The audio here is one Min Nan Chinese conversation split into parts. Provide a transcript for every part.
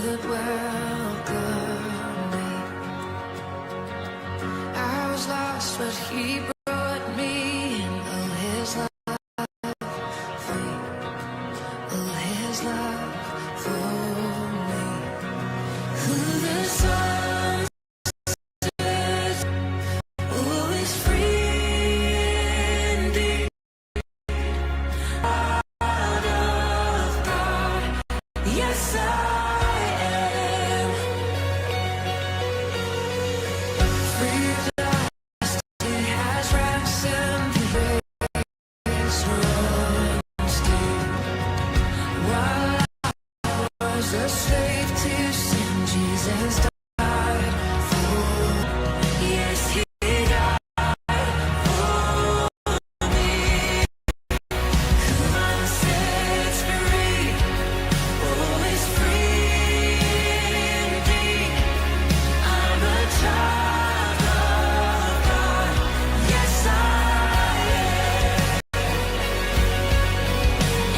Would welcome me. I was lost, but he brought me in. Oh, his love for me. Oh, his love for me. Who the Son sets, oh, is free indeed. Child of God, yes, I am. Free at last, he has ransomed me. Grace runs deep. While I was a slave to sin, Jesus died for. Yes, he died for me. Who sets free, oh, is free indeed. I'm a child of God. Yes, I am.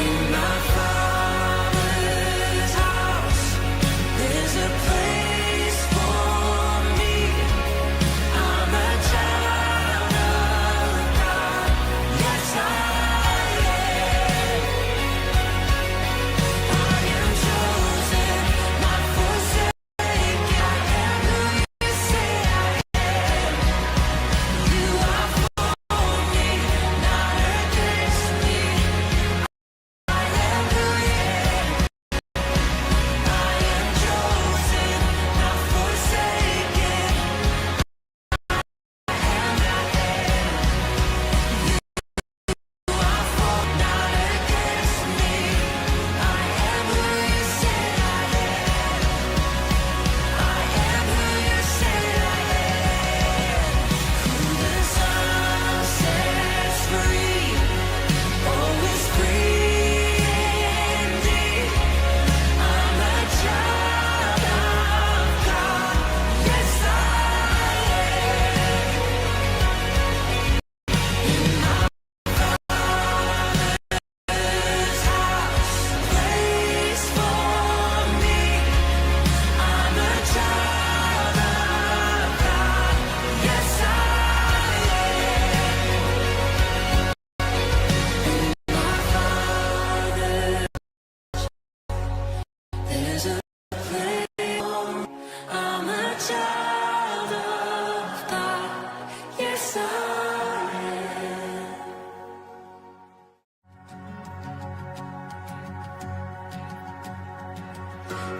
In my Father's house, there's a place for me. I'm a child of God. Yes, I am. I am chosen, not forsaken. I am who you say I am. You are for me, not against me. I am who you am. I am chosen, not forsaken. I am, I am. You are for, not against me. I am who you say I am. I am who you say I am. Who the Son sets free, oh, is free indeed. I'm a child of God. Yes, I am. In my Father's house, place for me. I'm a child of God. Yes, I am. In my Father's, there's a place for me. I'm a child of God. Yes, I am.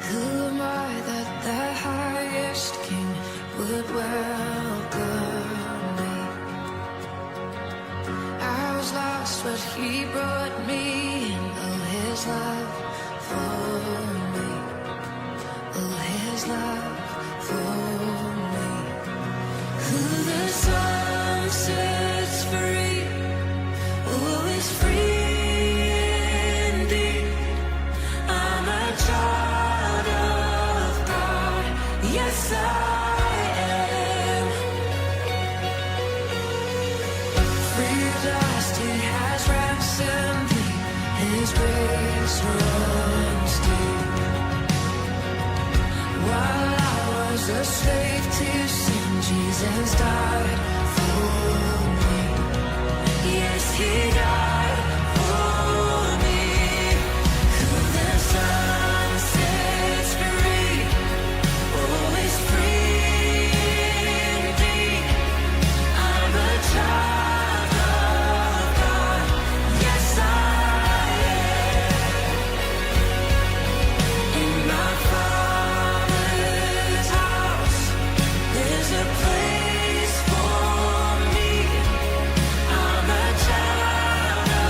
Who am I that the highest king would welcome me? I was lost, but he brought me in. Oh, his love for me. Oh, his love for me. Who the Son sets free, oh, is free indeed. I'm a child of God. Yes, I am. Free at last, he has ransomed me. His grace runs deep. While I was a slave to sin, Jesus died for me. Yes, he died for me. Who the Son sets free, oh, is free indeed. I'm a child of God. Yes, I am. In my Father's house, there's a place for me. I'm a child.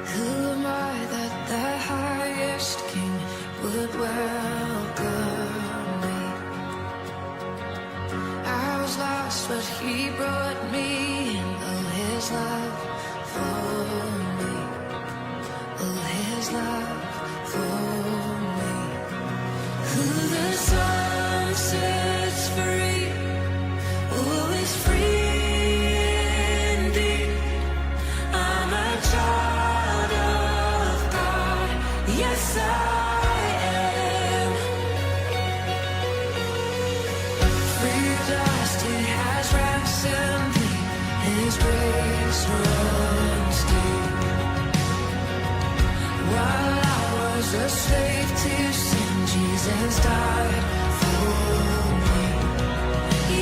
Who am I that the highest king would welcome me? I was lost, but he brought me in. Oh, his love for me. Oh, his love for me. Who the Son sets free, oh, is free indeed. I'm a child of God. Yes, I am. Free at last, He has ransomed me. His grace runs deep. While I was a slave to sin, Jesus died for me.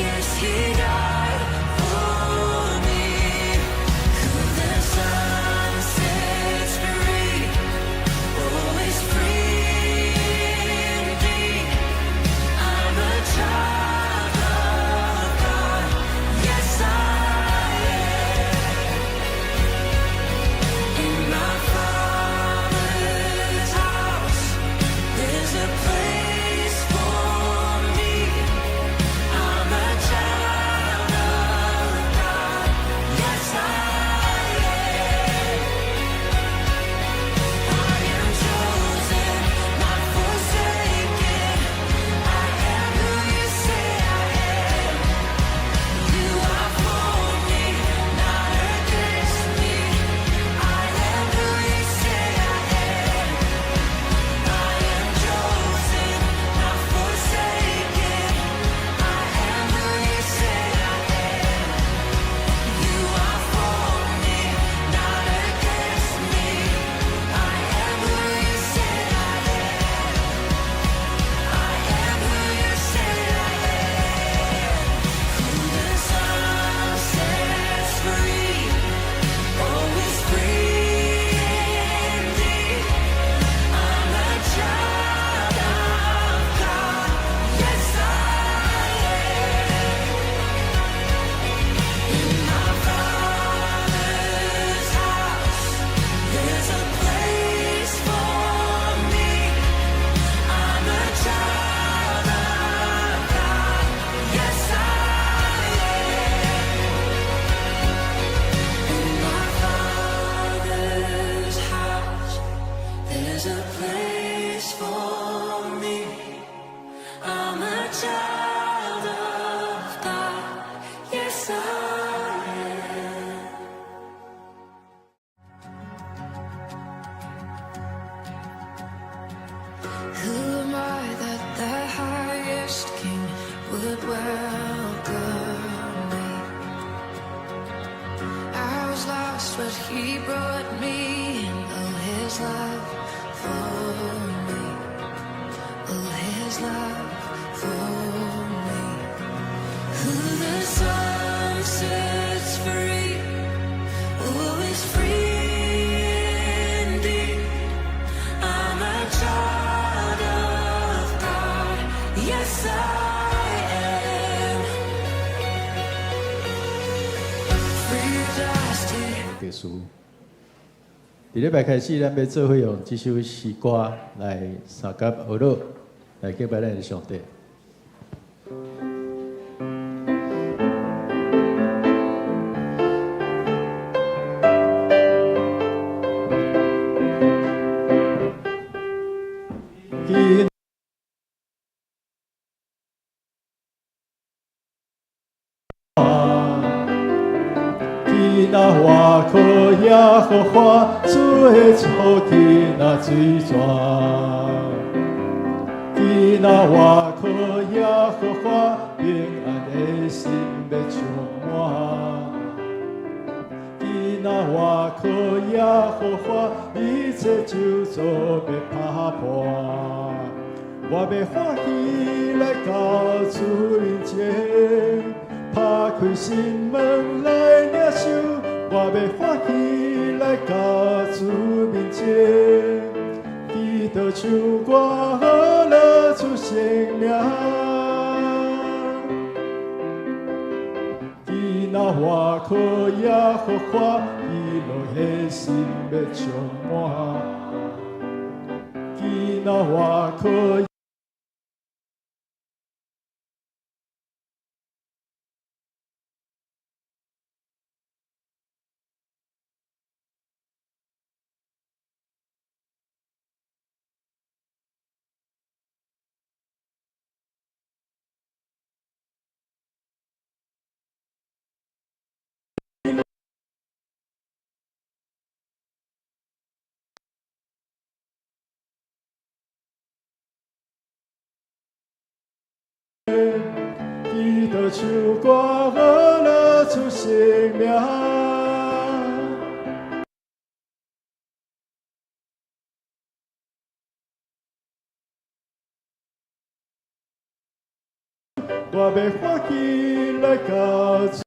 Yes, He died for me. Who the Son sets free, oh, is free indeed. I'm a child of God. Yes, I am. In my Father's house, there's a place for me. I'm a child of God. Yes, I am. I am chosen, not forsaken. I am who you say I am. You are for me, not against me. I am who you say I am. I am chosen, not forsaken. I am who you say I am. You are for me, not against me. I am who you say I am. I am who you say I am. Who the Son sets free, oh, is free indeed. I'm a child of God. Yes, I am. In my Father's house, there's a place for me. I'm a child of God. Yes, I am. In my Father's house, there's a place for me. I'm a child of God. Yes, I am. Who am I that the highest king would welcome me? I was lost, but he brought me in. Oh, his love for me. Oh, his love for me. Who the Son sets free, oh, is free indeed. I'm a child of God. Yes, I am. Free at last, He 结束。佇禮拜開始，咱欲做伙用這首詩歌來相佮學樂，來敬拜咱的上帝。今今仔倚靠耶和華，主的草起若水泉。今仔倚靠耶和華，平安的心欲充滿。今仔倚靠耶和華，一切咒詛欲拍破。我欲歡喜來到主面前，拍開心門來領受。我欲歡喜來到主面前，基督唱歌呵樂主聖名。今仔倚倚靠耶和華，喜樂的心欲充滿。今仔倚靠。基督唱歌，呵樂出生命。我欲歡喜來到主，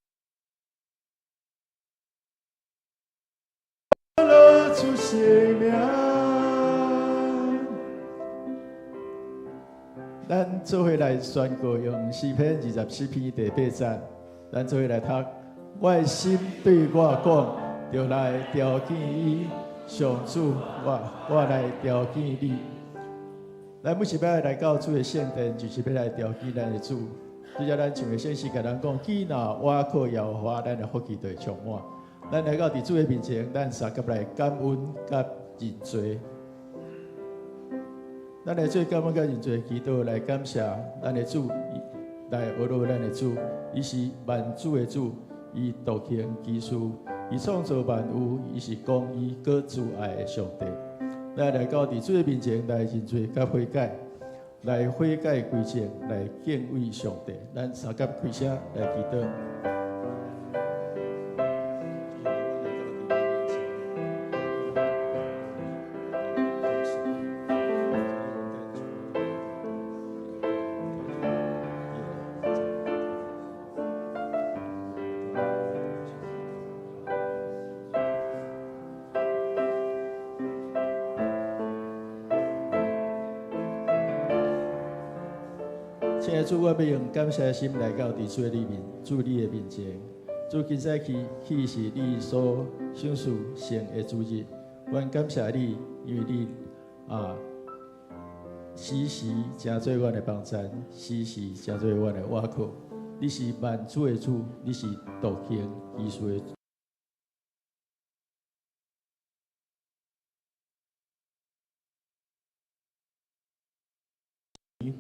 呵樂出生命。咱做伙來宣告，用詩篇27篇第八節，咱做伙來讀。我的心對我講，著來朝見伊，上主，我來朝見你。咱每一擺來到主的聖殿，就是欲來朝見咱的主。拄才咱唱的聖詩，共咱講，既若倚靠耶和華，咱的福氣就會充滿。咱來到佇主的面前，咱相佮來感恩佮認罪。咱來做感恩佮認罪祈禱，來感謝咱的主，來呵咾咱的主，伊是萬主的主，伊獨行奇事，伊創造萬有，伊是公義閣慈愛的上帝。咱來到佇主的面前來認罪佮悔改，來悔改歸正，來敬畏上帝。咱相佮開聲來祈禱。親愛的主，我欲用感謝的心來到佇主的裡面，主你的面前。主今早起起是你所賞賜聖的主日，阮感謝你，因為你啊時時成做阮的幫贊，時時成做阮的倚靠。你是萬主的主，你是獨行奇事的。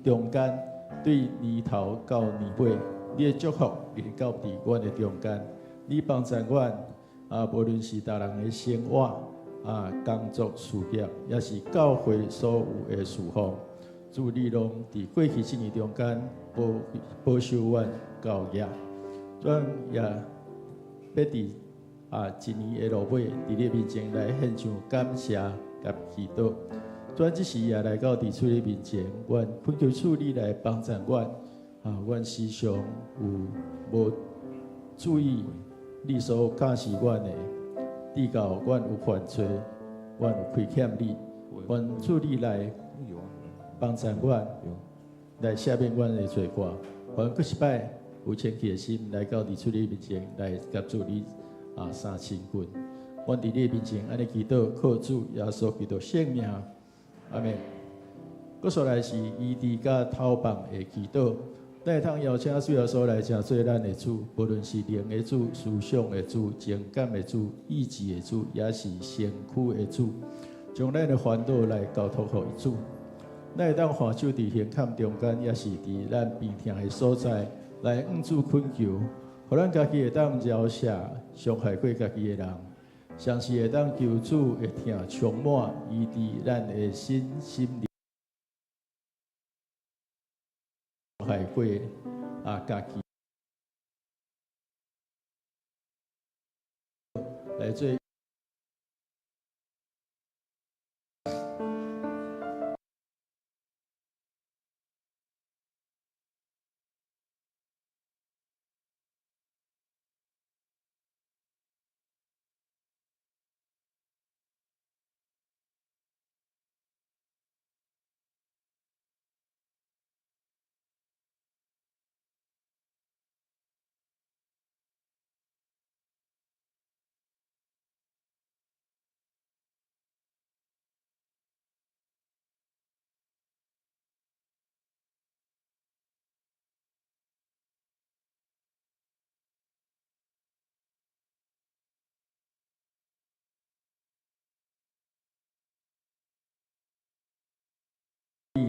中間對年頭到年尾，你的祝福臨到佇阮的中間，你幫助阮啊，無論是逐人的生活啊、工作事業，抑是教會所有的事奉，主你攏佇過去這年中間保守阮到額，阮也欲佇啊一年的落尾，佇你面前來獻上感謝佮祈禱。阮這時也來到佇主的面前，阮懇求主你來幫助阮。啊，阮時常有無注意你所教示阮的，直到阮有犯錯，阮有虧欠你，願主你來幫助阮，來赦免阮的罪過。阮閣一擺有清氣的心來到佇主你面前，來共主你啊相親近。阮佇你面前按呢祈禱，靠主耶穌基督聖名。阿們。閣紲來是醫治佮透放的祈禱，咱會通邀請主耶穌來成做咱的主，無論是靈的主、思想的主、情感的主、意志的主，抑是身軀的主，將咱的煩惱來交託予主。咱會當放手佇胸坎中間，抑是佇咱病痛的所在，來向主懇求，予咱家己會當饒赦傷害過家己的人。相信會當求主的疼充滿醫治咱的身心靈，害過啊家己來做。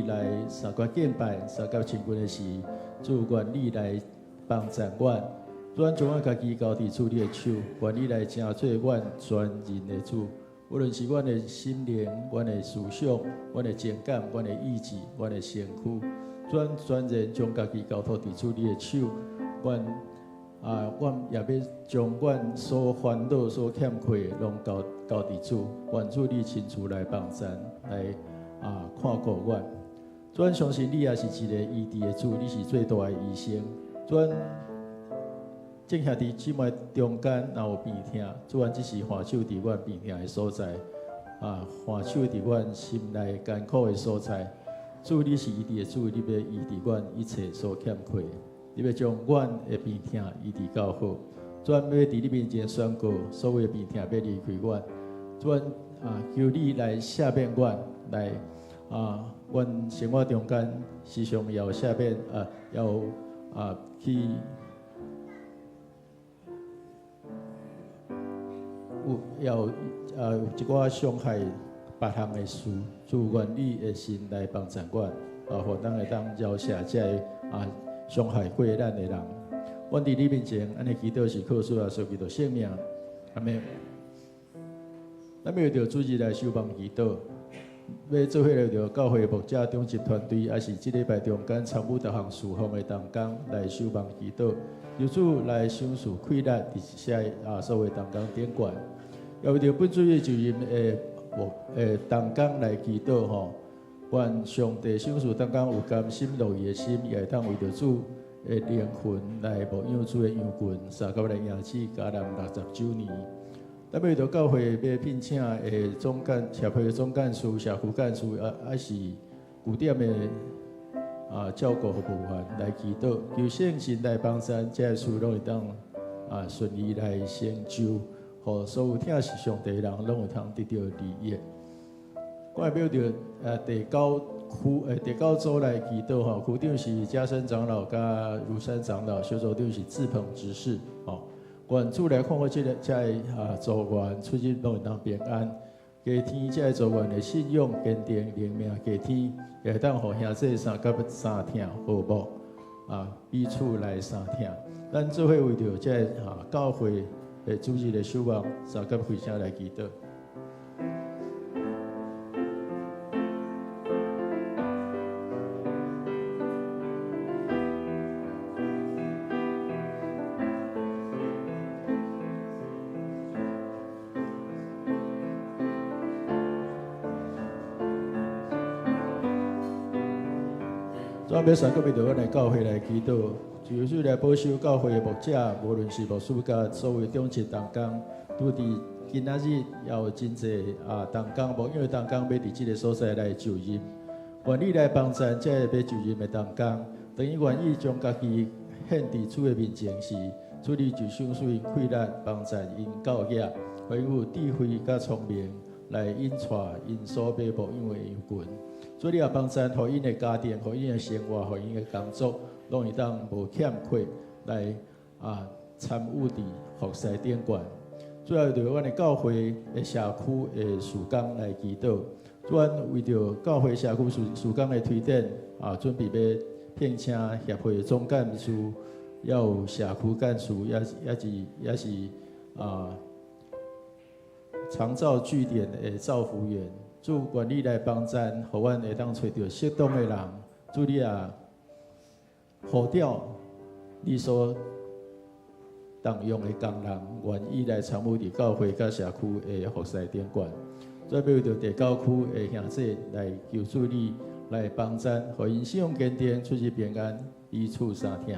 來相佮敬拜、相佮親近的時，主願你來幫贊阮，主，阮將阮家己交佇主你的手，願你來成做阮全人的主。無論是阮的心靈、阮的思想、阮的情感、阮的意志、阮的身軀，主，阮全然將家己交託佇主你的手，阮啊，阮也欲將阮所煩惱、所欠缺的，攏交交佇主，願主你親自來幫贊，來啊看顧阮。主，阮相信你也是一個醫治的主，你是最大的醫生。主，阮眾兄弟姊妹中間若有病痛，主，阮只是按手佇阮病痛的所在，啊，按手佇阮心內艱苦的所在。主，你是醫治的主，你欲醫治阮一切所欠缺的，你欲將阮的病痛醫治到好。主，阮欲佇你面前宣告，所有的病痛欲離開阮。主，阮啊，求你來赦免阮，來啊，阮生活中間時常也有赦免啊，也有啊去有也有啊有一寡傷害別人的事，主願你的神來幫贊阮，啊，予咱會當饒赦這个啊傷害過咱的人。阮佇你面前，按呢祈禱是靠主耶穌基督聖名，阿們。咱欲為著主日來守望祈禱，欲做伙來著教會牧者長執團隊，抑是這禮拜中間參與逐項事奉的同工來守望祈禱，求主來賞賜氣力，佇這啊所有同工頂懸。也為著本主日就任的牧的同工來祈禱吼，願上帝賞賜同工有甘心樂意的心，也會當為著主的靈魂來牧養主的羊群，相佮來迎接迦南六十週年。咱欲為著教會欲聘請的總幹協會的總幹事、社區幹事，啊，抑是據點的啊照顧服務員來祈禱，求聖神來幫贊，這个事攏會當啊順利來成就，予所有疼惜上帝的人攏有通得著利益。我會欲為著第九區第九組來祈禱吼，區長是嘉生長老佮如山長老，小組長是志鵬執事吼。願主來看顧這个這个啊組員出入攏會當平安，加添這个組員的信仰堅定，靈命加添，也會當予兄弟相佮相疼和睦啊，彼此來相疼。咱做伙為著這个啊教會的主日的守望，相佮開聲來祈禱。主欲相佮為著阮的教會來祈禱，求主來保守教會的牧者，無論是牧師佮所有長執同工，拄佇今仔日也有真濟啊同工，牧養的同工欲佇這个所在來就任，願你來幫贊這个欲就任的同工，當伊願意將家己獻佇主的面前時，主你就賞賜𪜶氣力，幫贊𪜶教業，予𪜶有智慧佮聰明來引帶𪜶所欲牧養的羊群。主你也幫贊，予𪜶的家庭，予𪜶的生活，予𪜶的工作，攏會當無欠缺來啊參與佇服侍頂懸。主要為著阮的教會的社區的事工來祈禱。主，阮為著教會社區事事工的推展啊，準備欲聘請協會的總幹事，抑有社區幹事，抑抑是抑是啊長照據點的照服員。主願你來幫贊，予阮會當揣著適當的人。主你啊，呼召你所重用的工人，願意來參與佇教會佮社區的服侍頂懸。主欲為著第九區的兄弟來求主你來幫贊，予𪜶信仰堅定，出入平安，彼此相疼。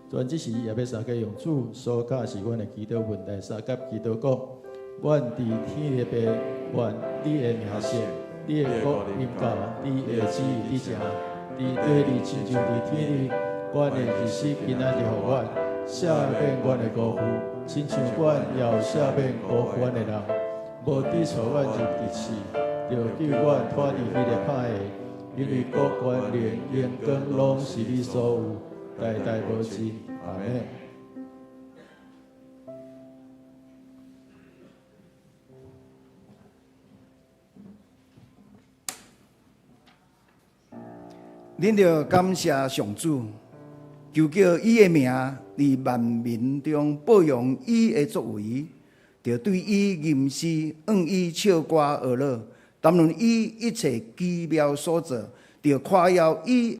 主，這時也欲相佮用主所教示阮的祈禱文來相佮祈禱講：阮佇天的父，願你的名聖，你的國臨到，你的旨意佇成，佇地裡親像佇天裡。阮的日食今仔日予阮，赦免阮的辜負，親像阮也有赦免辜負阮的人。無致予阮入佇試，著救阮脫離彼个歹的。因為國權能榮光攏是你所有，代代無盡。阿們。恁著感謝上主，求叫伊的名佇萬民中報揚伊的作為，著對伊吟詩，向伊唱歌學樂，談論伊一切奇妙所做，著誇耀伊。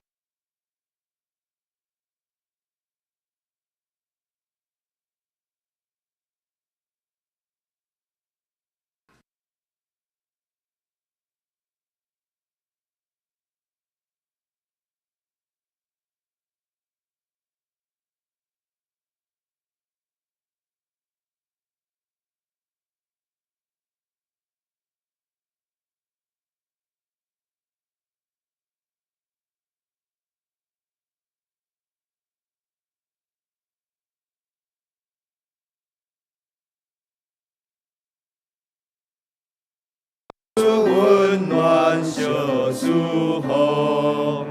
溫暖小舒服，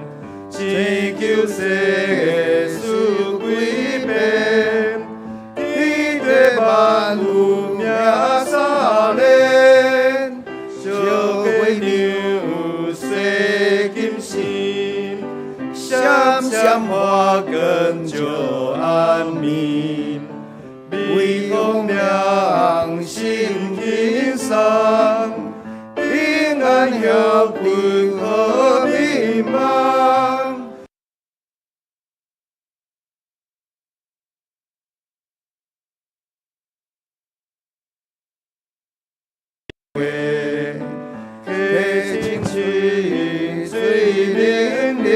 請求世事改變，天地萬物命相連，小月亮洗金心，閃閃發光照暗暝，微風涼心輕鬆。平安協會和美夢。花清清水靈靈，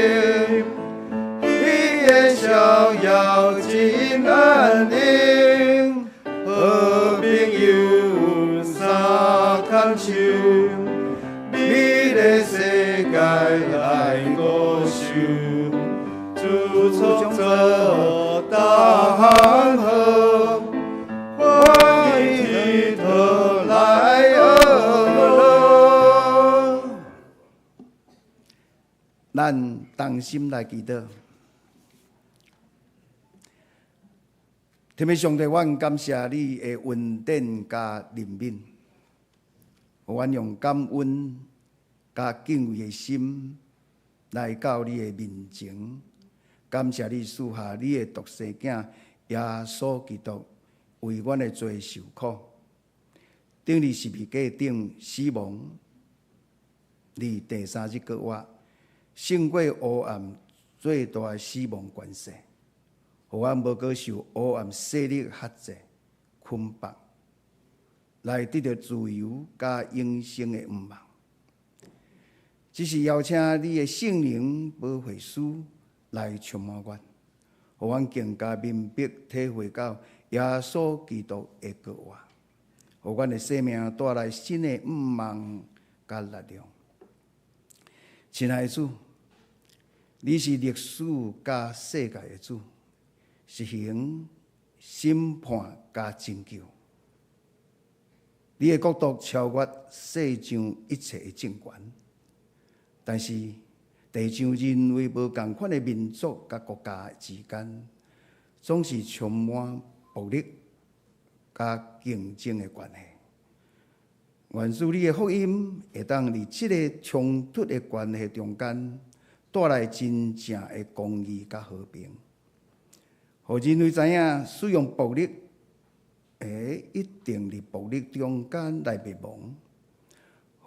彼个逍遙真安寧，好朋友三牽手。美麗世界來五受，自創造大航河，歡喜佚來學樂。咱同心來祈禱。天父上帝，阮感謝你的恩典佮憐憫，予阮用感恩佮敬畏的心來到你的面前，感謝你賜下你的獨生囝耶穌基督為阮的罪受苦，釘佇十字架頂死亡，佇第三日閣活，勝過黑暗最大的死亡權勢，予阮無閣受黑暗勢力轄制捆綁，來得著自由佮永生的盼望。只是邀請你的聖靈保惠師來充滿阮，予阮更加明白體會到耶穌基督的復活，予阮的生命帶來新的盼望佮力量。親愛的主，你是歷史佮世界的主，實行審判佮拯救。你的國度超越世上一切的政權。但是，地上認為無仝款的民族佮國家之間，總是充滿暴力佮競爭的關係。願主你的福音會當佇這个衝突的關係中間，帶來真正的公義佮和平。予人類知影，使用暴力會一定佇暴力中間來滅亡。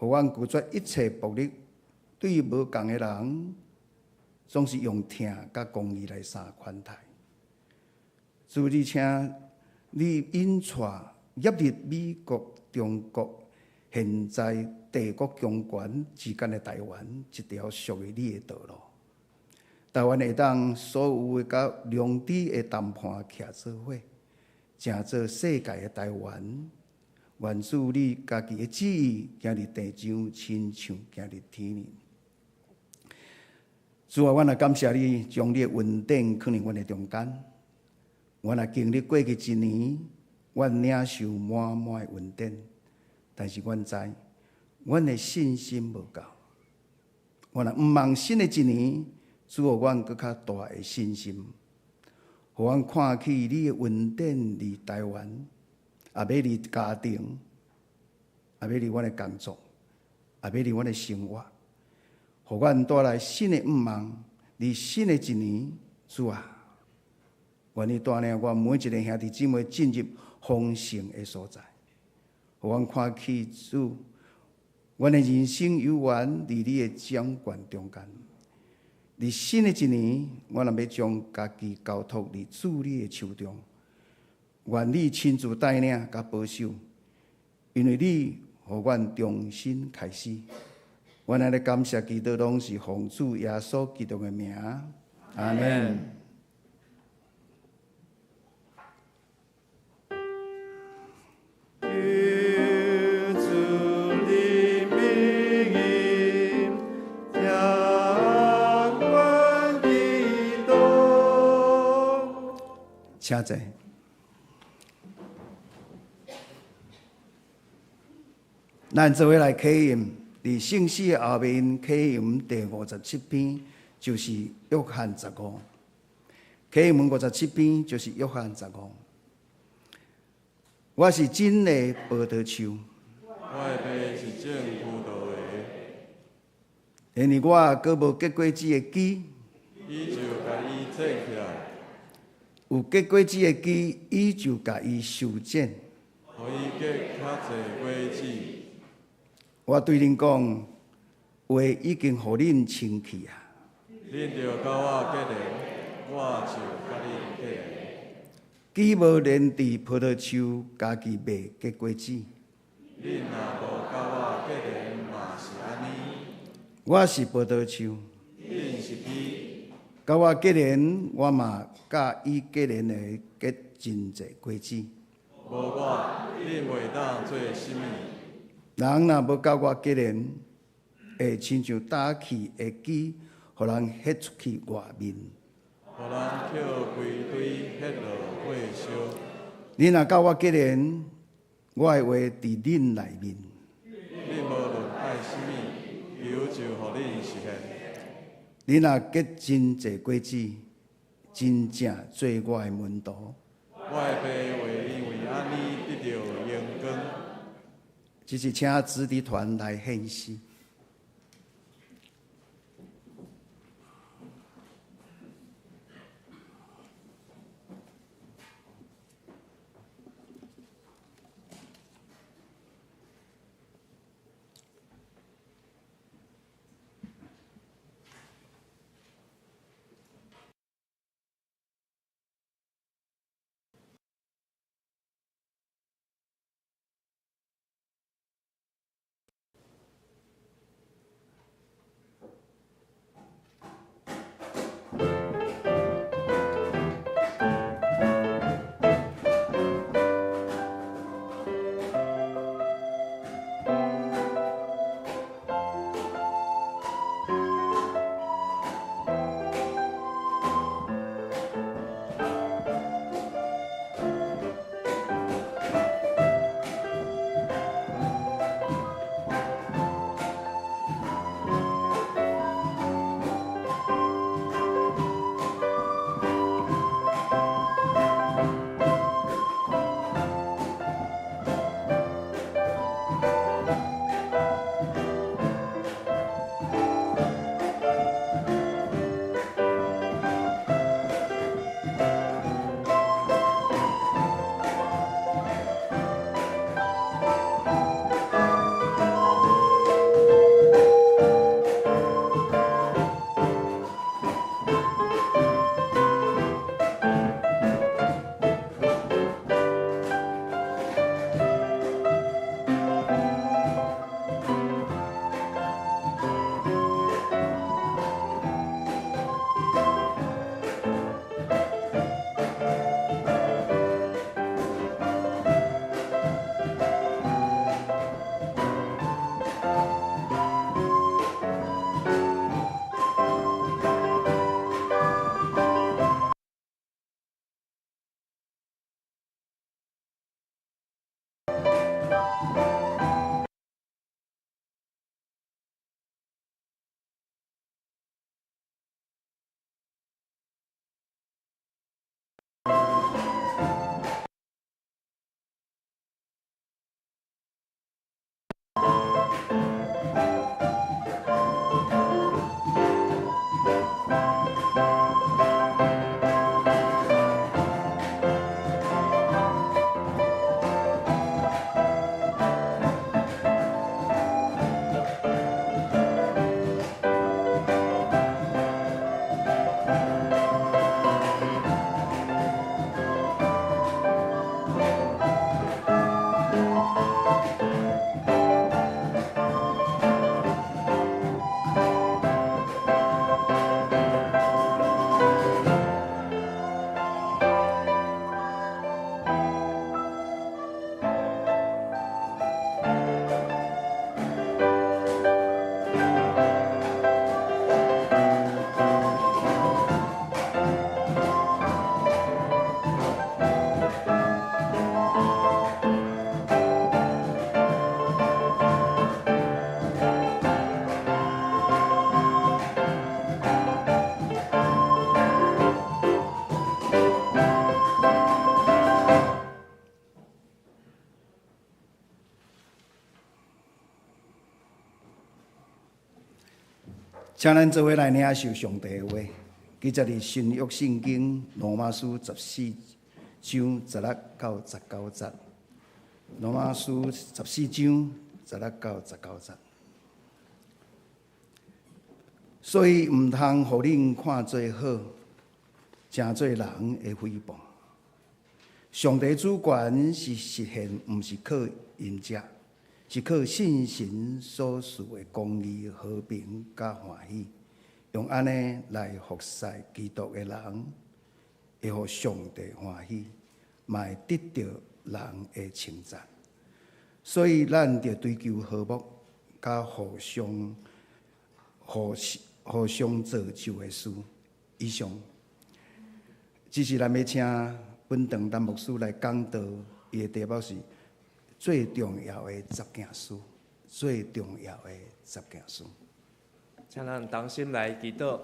予阮拒絕一切暴力。對無仝的人，總是用疼佮公義來相款待。主，你請你引帶入佇美國、中國現在帝國強權之間的台灣一條屬於你的道路。台灣會當所有的佮良知的談判徛做伙，成做世界的台灣。願主你家己的旨意行佇地上，親像行佇天爾。主啊，阮也感謝你將你的恩典囥佇阮的中間。阮也經歷過去一年，阮領受滿滿的恩典，但是阮知，阮的信心無夠。阮也毋望新的一年，主予阮閣較大的信心，予阮看起你的恩典佇台灣，也欲佇家庭，也欲佇阮的工作，也欲佇阮的生活，予阮帶來新的盼望，佇新的一年，主啊，願你帶領我每一个兄弟姊妹進入豐盛的所在，予阮看見主，阮的人生猶原佇你的掌權中間。佇新的一年，我若欲將家己交託佇主你的手中，願你親自帶領佮保守，因為你予阮重新開始。阮按呢感謝祈禱，攏是奉主耶穌基督的名，阿們。求主憐憫，聽阮祈禱。請坐。咱做伙來啟用，佇聖詩的後面啟用第57篇，就是約翰十五。啟用五十七篇就是約翰十五。我是真的葡萄樹。我的爸是種葡萄的。因為我閣無結果子的枝，伊就共伊剪起來。有結果子的枝，伊就共伊修剪。予伊結較濟果子。我對恁講，話已經予恁清氣啊。恁著佮我結連，我就佮恁結連。枝無連佇葡萄樹，家己袂結果子。恁若無佮我結連，嘛是按呢。我是葡萄樹，恁是枝。佮我結連，我嘛佮伊結連會結真濟果子。無我，恁袂當做啥物。人若無佮我結連，會親像焦去的枝，予人彼出去外面。予人抾規堆彼落火燒。恁若佮我結連，我的話佇恁內面。恁無論愛啥物，求就予恁實現。恁若結真濟果子，真正做我的門徒。我的爸會因為按呢得著榮光。這是請子弟團來獻詩。請咱做伙來領受上帝的話，記載佇新約聖經羅馬書十四章十六到十九節。羅馬書十四章十六到十九節。所以毋通予恁看做好，成做人的誹謗。上帝主權是實現，毋是靠淫食，是靠信神所賜的公義、和平佮歡喜，用按呢來服侍基督的人，會予上帝歡喜，嘛會得著人的稱讚。所以咱著追求和睦，佮互相造就的事。以上，這是咱欲請本堂陳牧師來講道，伊的題目是最重要的十件事，最重要的十件事。請咱同心來祈禱。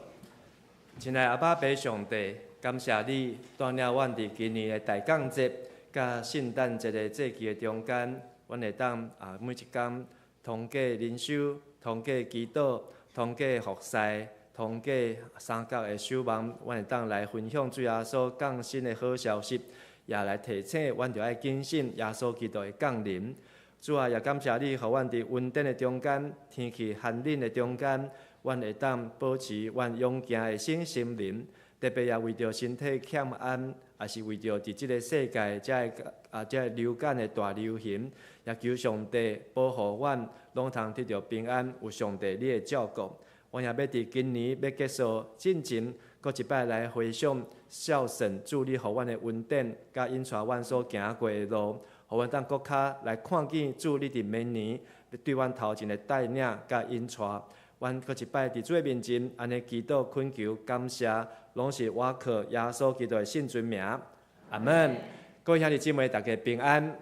親愛阿爸父上帝，感謝你帶領阮佇今年的大降節佮聖誕節的節期的中間，阮會當啊每一工通過靈修、通過祈禱、通過服侍、通過三角的守望，阮會當來分享主耶穌降生的好消息，也來提醒阮著愛謹慎耶穌基督的降臨。主啊，也感謝你，予阮佇恩典的中間，天氣寒冷的中間，阮會當保持阮勇健的身心靈。特別也為著身體欠安，也是為著佇這个世界這个流感的大流行，也求上帝保護阮，攏通得著平安，有上帝你的照顧。阮也欲佇今年欲結束進前，閣一擺來回想孝順主你予阮的恩典，佮引帶阮所行過的路，予阮當閣較來看見主你佇明年對阮頭前的帶領佮引帶。阮閣一擺佇主的面前，按呢祈禱懇求感謝，攏是倚靠耶穌基督的聖尊名。阿門。各位兄弟姊妹，大家平安。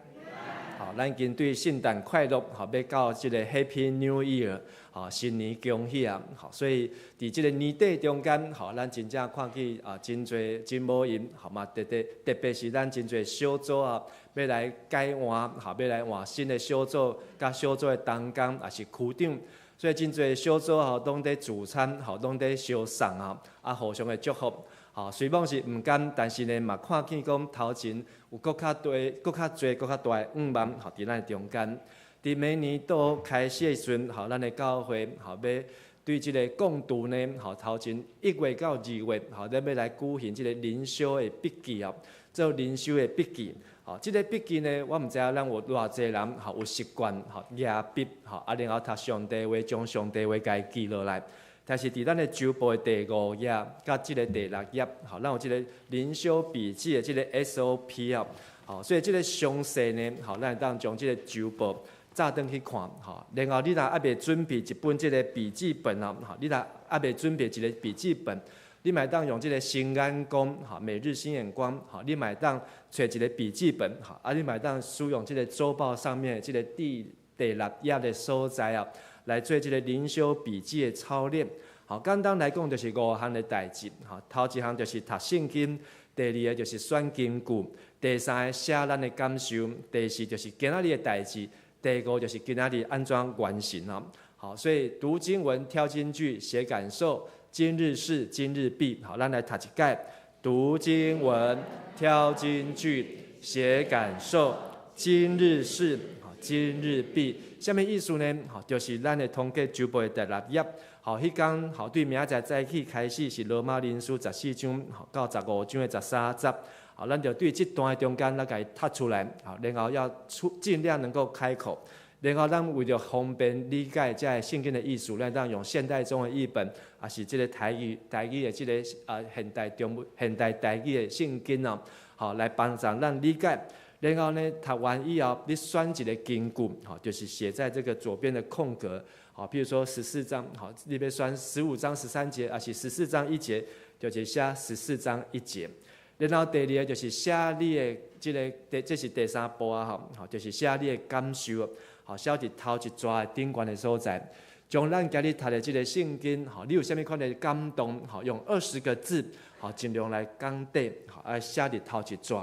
好，咱今對聖誕快樂，好，欲到這個 Happy New Year，好，新年恭喜啊！好，所以佇這個年底中間，好，咱真正看見啊，真濟真無閒，好嘛，特別特別是咱真濟小組啊，欲來改換，好，欲來換新的小組，佮小組的同工，抑是區長，所以真濟小組吼，攏佇聚餐，吼，攏佇相送啊，啊，互相的祝福。吼，雖罔是毋甘，但是呢，嘛看見講頭前有閣較多、閣較濟、閣較大的願望，吼，佇咱的中間。佇明年度開始的時陣，吼，咱的教會，吼，欲對這个講道呢，吼，頭前1月到2月，吼，咱欲來舉行這个靈修的筆記哦，做靈修的筆記。吼，這个筆記呢，我毋知影咱有偌濟人，吼，有習慣，吼，舉筆，吼，啊，然後讀上帝話，將上帝話共伊記落來。但是佇咱的週報的第五頁，佮這个第六頁，吼，咱有這个靈修筆記的這个 SOP 哦，吼，所以這个詳細呢，吼，咱會當將這个週報早轉去看，吼，然後你若猶未準備一本這个筆記本哦，吼，你若猶未準備一个筆記本，你嘛會當用這个新眼光，吼，每日新眼光，吼，你嘛會當揣一个筆記本，吼，啊，你嘛會當使用這个週報上面的這个第六頁的所在啊，來做這个靈修筆記的操練。好，簡單來講就是五項的代誌。吼，頭一項就是讀聖經，第二个就是選金句，第三个寫咱的感受，第四就是今仔日的代誌，第五就是今仔日按怎完成哦。好，所以讀經文、挑金句、寫感受，今日事今日畢。好，咱來讀一擺：讀經文、挑金句、寫感受，今日事，好，今日畢。啥物意思呢？吼，就是咱的通過週報的第六頁。吼，彼工吼對明仔載早起開始是羅馬人書十四章到十五章的十三節。好，咱就對這段的中間，咱共伊讀出來。好，然後要出盡量能夠開口。然後咱為著方便理解這个聖經的意思，咱當用現代中文譯本，抑是這个台語的這个啊現代中文現代台語的聖經哦，好來幫助咱理解。然後呢，讀完以後，你選一个金句，吼，就是寫在這个左邊的空格，好，譬如說十四章，好，你欲選15章13節，抑是十四章一節，就是寫十四章一節。然後第二个就是寫你的這个，第這是第三步啊，吼，好，就是寫你的感受，好，寫佇頭一逝的頂懸的所在，將咱今日讀的這个聖經，吼，你有啥物款的感動，吼，用20個字，好，盡量來講短，好，啊，寫佇頭一逝。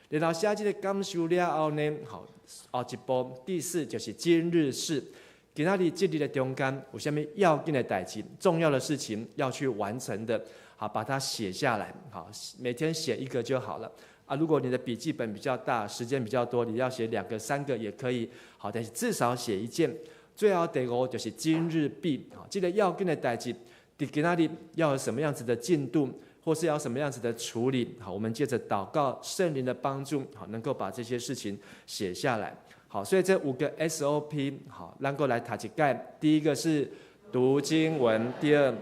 然後寫這个感受了後呢，好，後一步第四就是今日事。今仔日這日的中間有啥物要緊的代誌，重要的事情要去完成的，好，把它寫下來，好，每天寫一個就好了。啊，如果你的筆記本比較大，時間比較多，你要寫兩個、三個也可以，好，但是至少寫一件。最後第五就是今日畢，好，這個要緊的代誌，佇今仔日要有什麼樣子的進度，或是要什麼樣子的處理，好，我們借著禱告聖靈的幫助，好，能夠把這些事情寫下來。好，所以這五個 SOP，好，咱閣來讀一擺。第一個是讀經文，第二、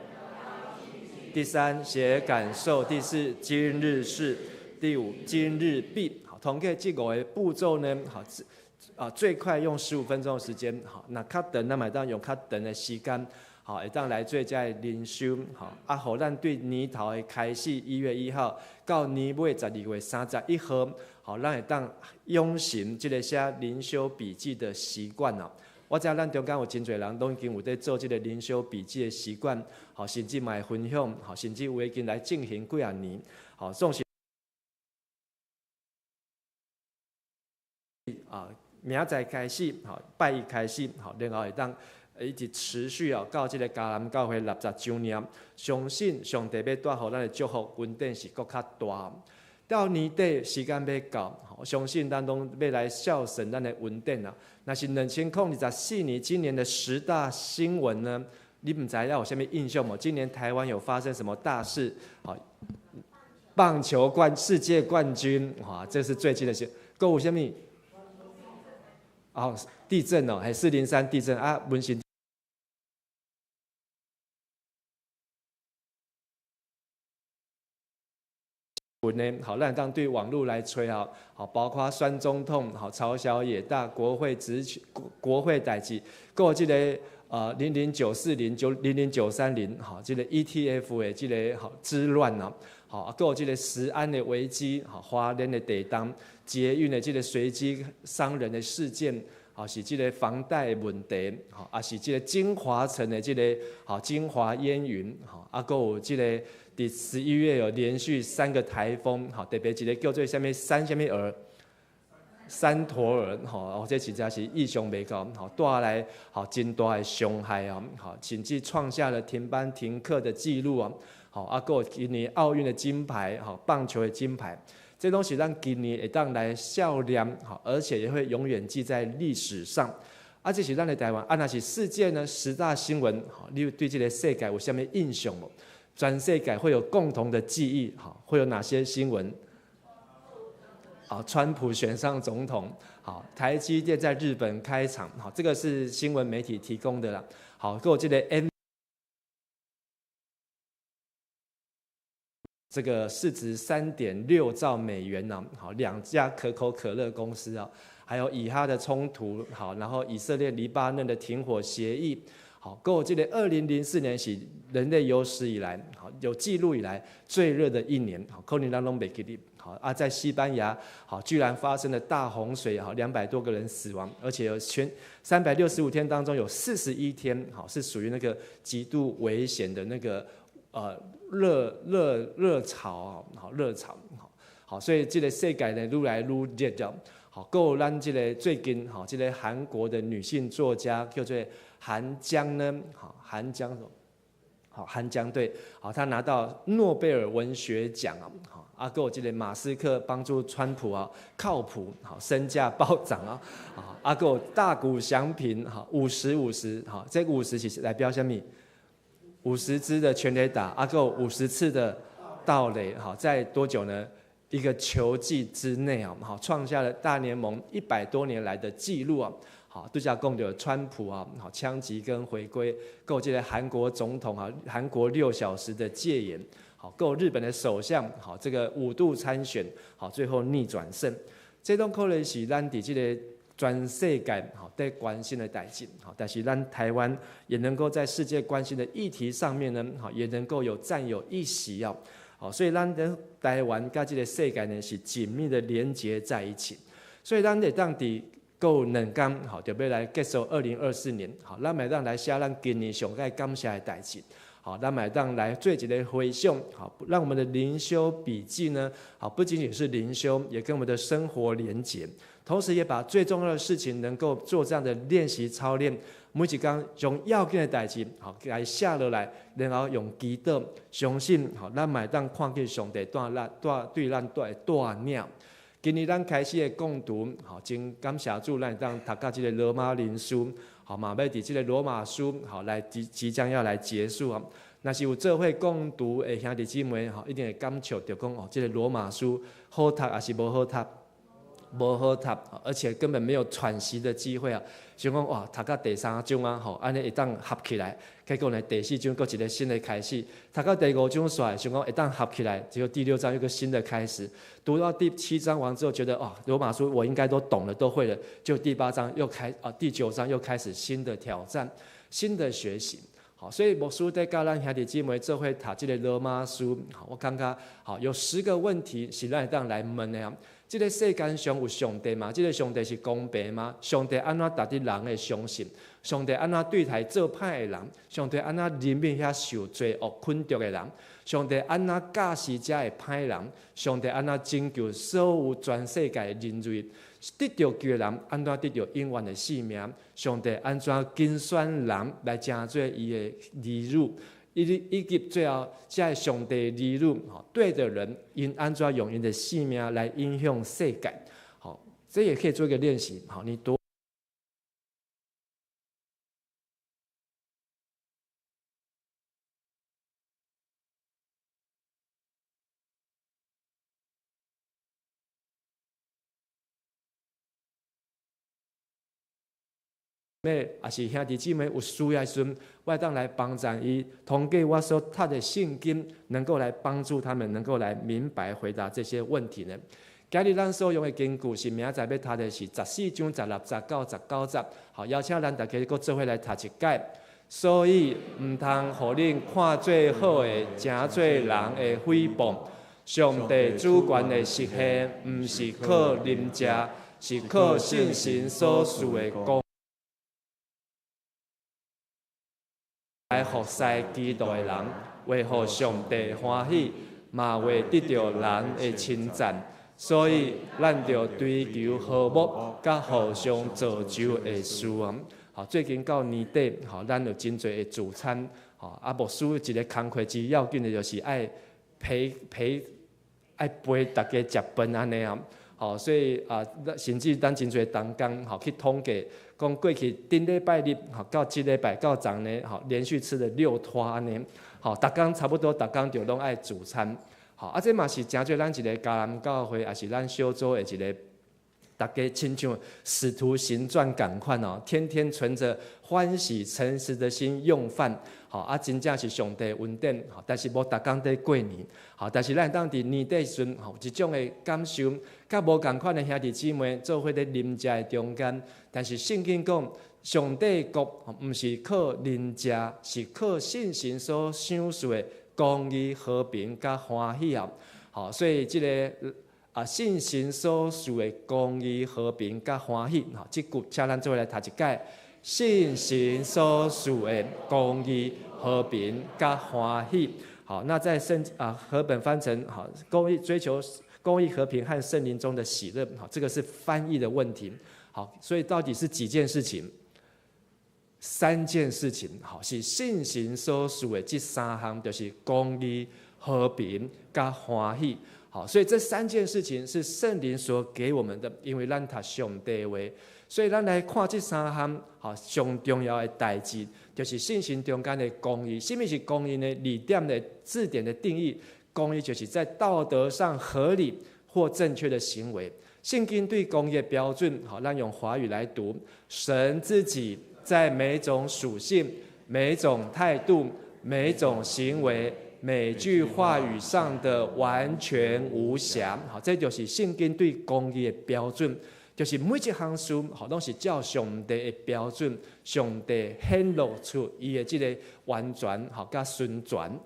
第三寫感受，第四今日事，第五今日畢。好，通過這五個步驟呢，好，啊，最快用15分鐘的時間，好，若較長，咱嘛會當用較長的時間，好，會當來做這个靈修，好，啊，予咱對年頭的開始，1月1號到年尾12月31號，好，咱會當養成這个寫靈修筆記的習慣哦。我知影咱中間有真濟人攏已經有佇做這个靈修筆記的習慣，好，甚至嘛會分享，好，甚至有已經來進行幾仔年，好，總是啊，明仔載開始，好，拜一開始，好，然後會當一直持續哦，到這个迦南教會60週年，相信上帝欲帶予咱的祝福，恩典是閣較大。到年底時間欲到，我相信咱攏欲來孝順咱的恩典啊。若是2024年今年的十大新聞呢？你毋知影有啥物印象無？今年台灣有發生什麼大事？好，棒球冠世界冠軍，哇，這是最近的事。閣有啥物？哦，地震哦，係403地震啊，文心。呢，好，咱當對網路來揣吼，好，包括酸中痛，好，朝小野大，國會質詢，國會代誌，閣有這个00940九00930，好，這个 ETF 的這个好之亂啊，好，閣有這个食安的危機，好，花蓮的地動，捷運的這个隨機傷人的事件，好，是這个房貸問題，好，啊是這个京華城的這个好京華煙雲，好，啊閣有這个。佇11月有連續三個颱風，好，特別一個叫做啥物山啥物兒，山陀兒，吼，哦，這實在是意想袂到，吼，帶來好真大的傷害哦，好，甚至創下了停班停課的記錄哦，好，啊，閣有今年奧運的金牌，吼，棒球的金牌，這攏是咱今年會當來笑念，吼，而且也會永遠記在歷史上。啊，這是咱的台灣，啊，若是世界呢十大新聞，吼，你有對這个世界有啥物印象無？全世界會有共同的記憶，好，會有哪些新聞？好，川普選上總統，好，台積電在日本開廠，好，這個是新聞媒體提供的啦。好，閣有這个 M，這個市值3.6兆美元呢，好，兩家可口可樂公司啊，還有以哈的衝突，好，然後以色列黎巴嫩的停火協議。好，閣有這个2004年是人類有史以來，好有記錄以來最熱的一年，好，可能咱攏袂記得。好啊，在西班牙，好，居然發生了大洪水，好，200多個人死亡，而且有全365天當中有41天，好，是屬於那個極度危險的那個熱潮啊，好熱潮，好，好，所以這个世界呢愈來愈熱了。好，閣有咱這个最近，好，這个韓國的女性作家叫做韓江呢，好，韓江，好，韓江對，好，他拿到諾貝爾文學獎啊，好，啊，閣有這个馬斯克幫助川普啊，靠譜，好，身價暴漲啊，啊，啊，閣有大谷翔平，好，五十五十，好，這五十是代表啥物？50支的全壘打，啊，閣有50次的盜壘，好，在多久呢？一個球季之內啊，好，創下了大聯盟100多年來的紀錄啊。好，拄才講著川普啊，好槍擊跟回歸，閣有這个韓國總統啊，韓國6小時的戒嚴，好，閣有日本的首相，好，這個5度參選，好，最後逆轉勝，這攏可能是咱佇這个全世界好佇關心的代誌，好，但是咱台灣也能夠在世界關心的議題上面呢，好，也能夠有佔有一席哦。好，所以咱的台灣佮這个世界呢是緊密的連結在一起，所以咱會當佇閣有2工，好，就欲來結束2024年，好，咱會當來寫咱今年上愛感謝的代誌，好，咱會當來做一个回想，好，讓我們的靈修筆記呢，好，不僅僅是靈修，也跟我們的生活連結。同時也把最重要的事情能夠做這樣的練習操練。每一工將要緊的代誌，吼，來寫落來，然後用祈禱相信，吼，咱嘛會當看見上帝帶咱帶對咱帶帶領。今年咱開始的共讀，吼，真感謝主，咱會當讀到這個羅馬靈書，吼，嘛欲佇這個羅馬書，吼，來即將要來結束啊。若是有做伙共讀的兄弟姊妹，吼，一定會感受著講，哦，這個羅馬書好讀抑是無好讀？無好讀，而且根本沒有喘息的機會啊！想講哇，讀到第三章啊，吼，按呢會當合起來，結果呢，第四章閣一個新的開始；讀到第五章煞，想講會當合起來，結果第六章又個新的開始。讀到第七章完之後，覺得哦，羅馬書我應該都懂了，都會了。就第八章又開啊，第九章又開始新的挑戰，新的學習。好，所以牧師佇教咱兄弟姊妹做伙讀這個羅馬書，我感覺好有10個問題是咱會當來問的啊。這個世間上有上帝嗎？這個上帝是公平嗎？上帝按怎值得人的相信？上帝按怎對待做歹的人？上帝按怎憐憫遐受罪惡捆束的人？上帝按怎教示遮的歹人？上帝按怎拯救所有全世界的人類？得著救的人按怎得著永遠的性命？上帝按怎揀選人來成做伊的兒女？以及最後，這个上帝兒女，吼，對的人，𪜶按怎用𪜶的性命來影響世界？好，這也可以做一個練習。好，你讀。妹，抑是兄弟姊妹有需要的時陣，我會當來幫助伊。通過我所讀的聖經，能夠來幫助他們，能夠來明白回答這些問題呢。今日咱所用的經句是明仔載欲讀的是14章16節到19節。好，邀請咱大家閣做伙來讀一擺。所以，毋通予恁看做好的，成做人的誹謗。上帝主權的實現，毋是靠啉食，是靠信神所賜的公。來服侍基督的人，會予上帝歡喜，嘛會得著人的稱讚。所以，咱著追求和睦，佮互相造就的事啊。好，最近到年底，吼，咱有真濟的聚餐，吼，啊，牧師一个工課之要緊的就是愛陪陪，愛陪大家食飯按呢啊。吼，所以啊，甚至咱真濟同工吼去統計，講過去頂禮拜日吼到這禮拜到昨呢，吼連續吃了六頓按呢，吼，逐工差不多，逐工就攏愛聚餐，吼，啊，這嘛是成做咱一個迦南教會，抑是咱小組的一個，大家親像使徒行傳仝款哦，天天存着歡喜誠實的心用飯，吼啊，真正是上帝恩典，吼，但是無逐工佇過年，吼，但是咱當佇年底時陣，吼，一種的感受，佮無仝款的兄弟姊妹做伙咧啉食的中間，但是聖經講，上帝國毋是靠啉食，是靠信神所賞賜的公義、和平佮歡喜啊，吼，所以這个。啊，信神所賜的公義、和平佮歡喜，吼，這句請咱做伙來讀一擺。信神所賜的公義、和平佮歡喜，好，那在聖啊和本翻成好公義追求公義、和平和聖靈中的喜樂，好，這個是翻譯的問題。好，所以到底是幾件事情？三件事情，好，是信神所賜的這三項，就是公義、和平佮歡喜。好，所以這三件事情是聖靈所給我們的，因為咱讀上帝話，所以咱來看這三項，好，上重要的代誌，就是信心中間的公義。什麼是公義呢？字典的字典的定義，公義就是在道德上合理或正確的行為。聖經對公義的標準，好，咱用華語來讀，神自己在每種屬性、每種態度、每種行為。每句話語上的完全無瑕，好，這就是聖經對公義的標準，就是每一項事，好，攏是照上帝的標準，上帝顯露出伊的這个完全，好，佮純全。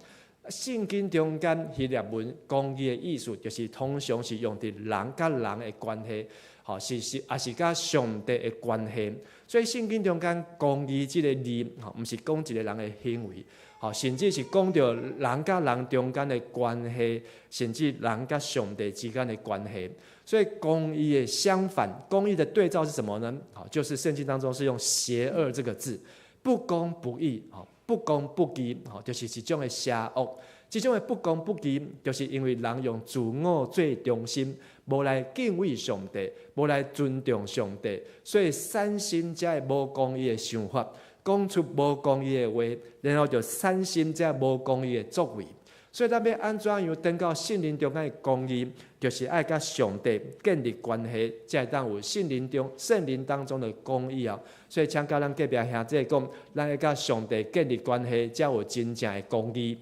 聖經中間希臘文公義的意思，就是通常是用佇人佮人的關係。吼，是也是佮上帝的關係。所以聖經中間公義這个字，吼，毋是講一个人的行為，吼，甚至是講著人佮人中間的關係，甚至人佮上帝之間的關係。所以公義的相反，公義的對照是什麼呢？好，就是聖經當中是用邪惡這個字，不公不義，吼，不公不義，吼，就是一種的邪惡。這種的不公不義，就是因為人用自我做中心，無來敬畏上帝，無來尊重上帝，所以產生這个無公義的想法，講出無公義的話，然後就產生這無公義的作為。所以咱欲按怎樣轉到聖靈中間的公義，就是愛佮上帝建立關係，才會當有聖靈當中的公義啊。所以請佮咱隔壁兄弟講，咱愛佮上帝建立關係，才有真正的公義。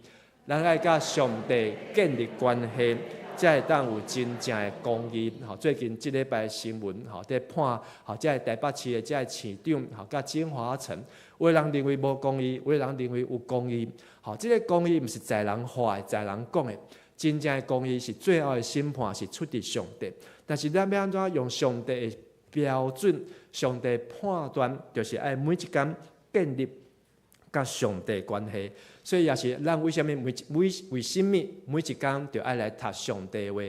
咱愛佮上帝建立關係，才會當有真正的公義。吼，最近這禮拜新聞，吼，佇判，吼，這个台北市的這个市長，吼，佮京華城，有的人認為無公義，有的人認為有公義。吼，這个公義毋是在人話的，在人講的，真正的公義是最後的審判是出佇上帝。但是咱欲按怎用上帝的標準、上帝判斷，就是愛每一工建立佮上帝關係。所以也是咱為啥物每每為啥物每一工就愛來讀上帝話。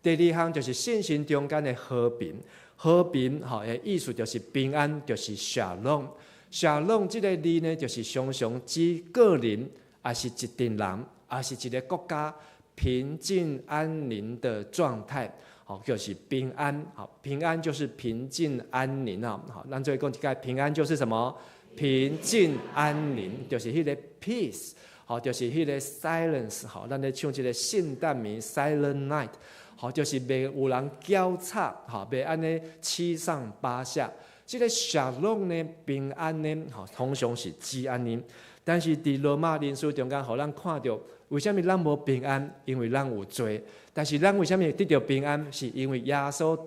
第二項就是信心中間的和平，和平吼的意思就是平安，就是 shalom。shalom 這个字呢，就是常常指個人，抑是一陣人，抑是一个國家平靜安寧的狀態，好，就是平安。好，平安就是平靜安寧啊。好，咱做伙講一擺，平安就是什麼？平靜安寧，就是彼个 peace，好，就是彼个 silence，好，咱咧唱這个聖誕暝 silent night，好，就是袂有人攪吵，好，袂按呢七上八下。這个 shalom 呢，平安呢，吼，通常是指按呢。但是佇羅馬人書中間，予咱看著，為啥物咱無平安？因為咱有罪。但是咱為啥物會得著平安？是因為耶穌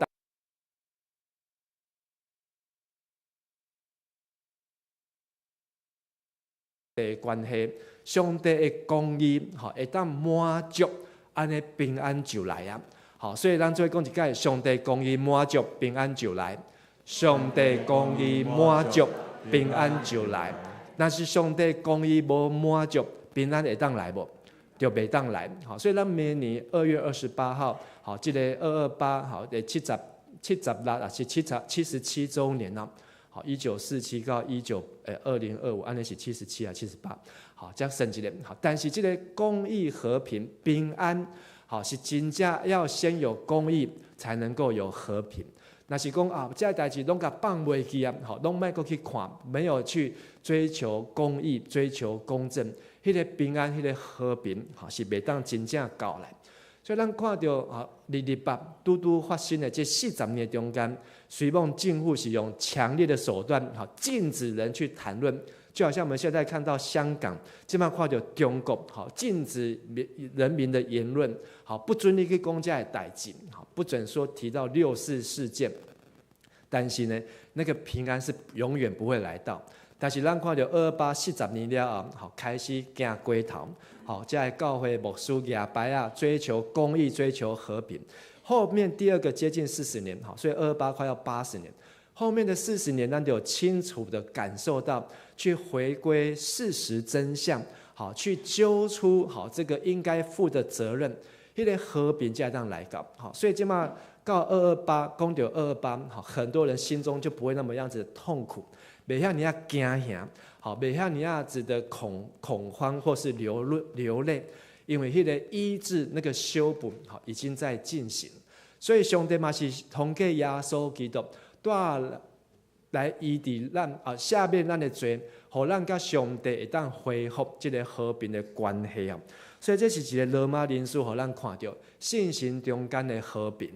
的關係，上帝的公義，吼，會當滿足，按呢平安就來啊！好，所以咱做伙講一擺，上帝公義滿足，平安就來。上帝公義滿足，平安就來。若是上帝公義無滿足，平安會當來無？就袂當來。好，所以咱明年2月28號，好，這个228，好，的76啊，是77周年啦。好，1947到2025，按呢是77啊78。好，這樣算一下。好，但是這个公義、和平、平安，好，是真正要先有公義，才能夠有和平。若是講啊，這个代誌攏共放袂記啊，好，攏莫閣去看，沒有去追求公義、追求公正，彼个平安、彼个和平，吼，是袂當真正到來。所以咱看著啊，二二八拄拄發生的這40年中間，雖罔政府是用強烈的手段，吼，禁止人去談論，就好像我們現在看到香港，這擺看著中國，吼，禁止人民的言論，好，不准你去講這个代誌，好，不准說提到六四事件。但是呢，那個平安是永遠不會來到。但是咱看著二二八四十年了後，好，開始行街頭，好，這个教會牧師舉牌仔，追求公義，追求和平。後面第二個接近四十年，好，所以二二八快要80年。後面的四十年，咱就清楚的感受到，去回歸事實真相，好，去揪出好這個應該負的責任，彼个和平才會當來到，好，所以這擺到二二八，講著二二八，好，很多人心中就不會那麼樣子痛苦，袂遐爾仔驚嚇，好，袂遐爾仔子的恐慌或是流淚，因為彼个醫治那個修補，好，已經在進行，所以上帝嘛是通過耶穌基督，帶來醫治咱啊，赦免咱的罪，予咱佮上帝會當恢復這个和平的關係啊。所以這是一个羅馬人書，予咱看著信心中間的和平。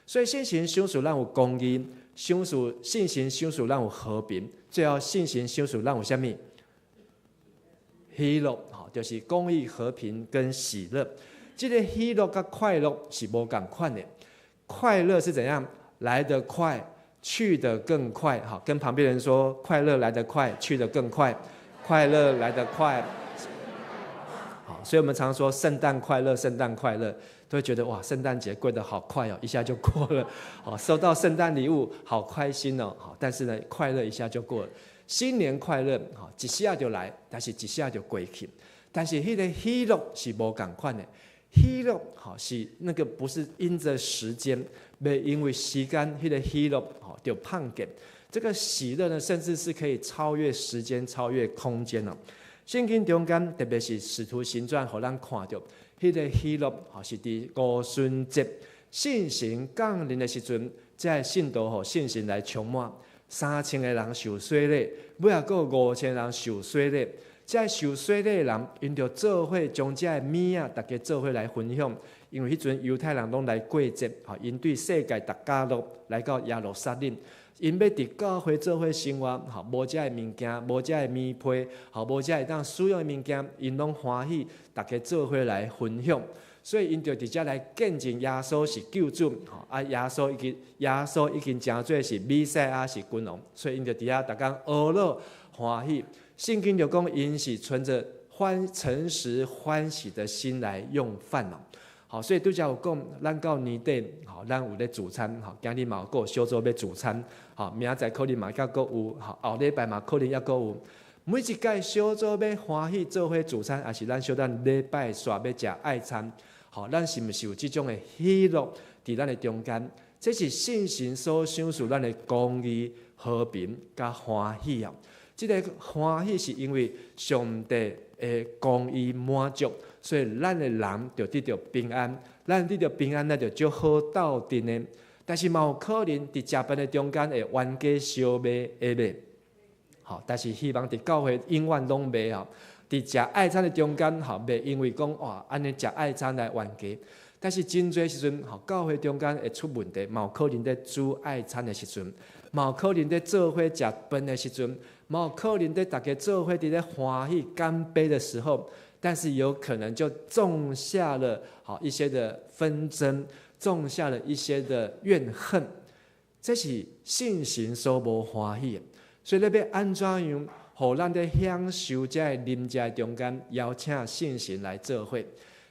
所以信心賞賜咱有公義，賞賜信心賞賜咱有和平，最後信心賞賜咱有啥物？喜樂，吼，就是公義、和平跟喜樂。這个喜樂佮快樂是無仝款的。快樂是怎樣？來得快，去得更快。好，跟旁邊人說，快樂來得快，去得更快。快樂來得快。好，所以我們常說聖誕快樂，聖誕快樂。都會覺得哇，聖誕節過得好快哦，一下就過了。好，收到聖誕禮物，好開心哦。好，但是呢，快樂一下就過了。新年快樂，吼，一下就來，但是一下就過去。但是彼個喜樂是無仝款的，喜樂吼是那個不是因著時間，袂因為時間，彼個喜樂吼就放過。這個喜樂呢，甚至是可以超越時間、超越空間哦。聖經中間，特別是使徒行傳，予咱看著，彼個喜樂吼是佇五旬節聖神降臨的時陣，這个信徒予聖神來充滿，3000個人受洗禮，尾仔閣有5000人受洗禮。這受洗禮的人，𪜶就做伙將這个物仔，逐家做伙來分享。因為彼陣猶太人攏來過節，吼，𪜶對世界逐角落來到耶路撒冷，𪜶欲佇教會做伙生活，吼，無這个物件，無這个棉被，吼，無這个會當使用的物件，𪜶攏歡喜，逐家做伙來分享。所以𪜶就佇遮來見證耶穌是救主，吼，啊，耶穌已經成做是彌賽亞是君王，所以𪜶就佇遐逐工呵咾歡喜。聖經就講，𪜶是存著歡誠實歡喜的心來用飯哦。好，所以拄才有講，咱到年底，吼，咱有咧聚餐，吼，今日嘛有閣小組欲聚餐，吼，明仔載可能嘛閣有，吼，後禮拜嘛可能猶閣有。每一屆小組欲歡喜做伙聚餐，抑是咱小等禮拜紲欲食愛餐，吼，咱是毋是有這種的喜樂佇咱的中間？這是聖神所賞賜咱的公義、和平佮歡喜啊！這个歡喜是因為上帝的公義滿足，所以咱的人就得著平安。咱得著平安，咱就足好鬥陣的。但是嘛有可能佇食飯的中間會冤家相罵會袂？吼，但是希望佇教會永遠攏袂吼。佇食愛餐的中間吼，袂因為講哇，按呢食愛餐來冤家。但是真濟時陣吼，教會中間會出問題，嘛有可能佇煮愛餐的時陣，嘛有可能佇做伙食飯的時陣，嘛有可能佇逐家做伙佇咧歡喜乾杯的時候，但是有可能就種下了好一些的紛爭，種下了一些的怨恨，這是聖神所無歡喜的。所以你欲按怎樣，予咱佇享受這个臨在中間，邀請聖神來做伙。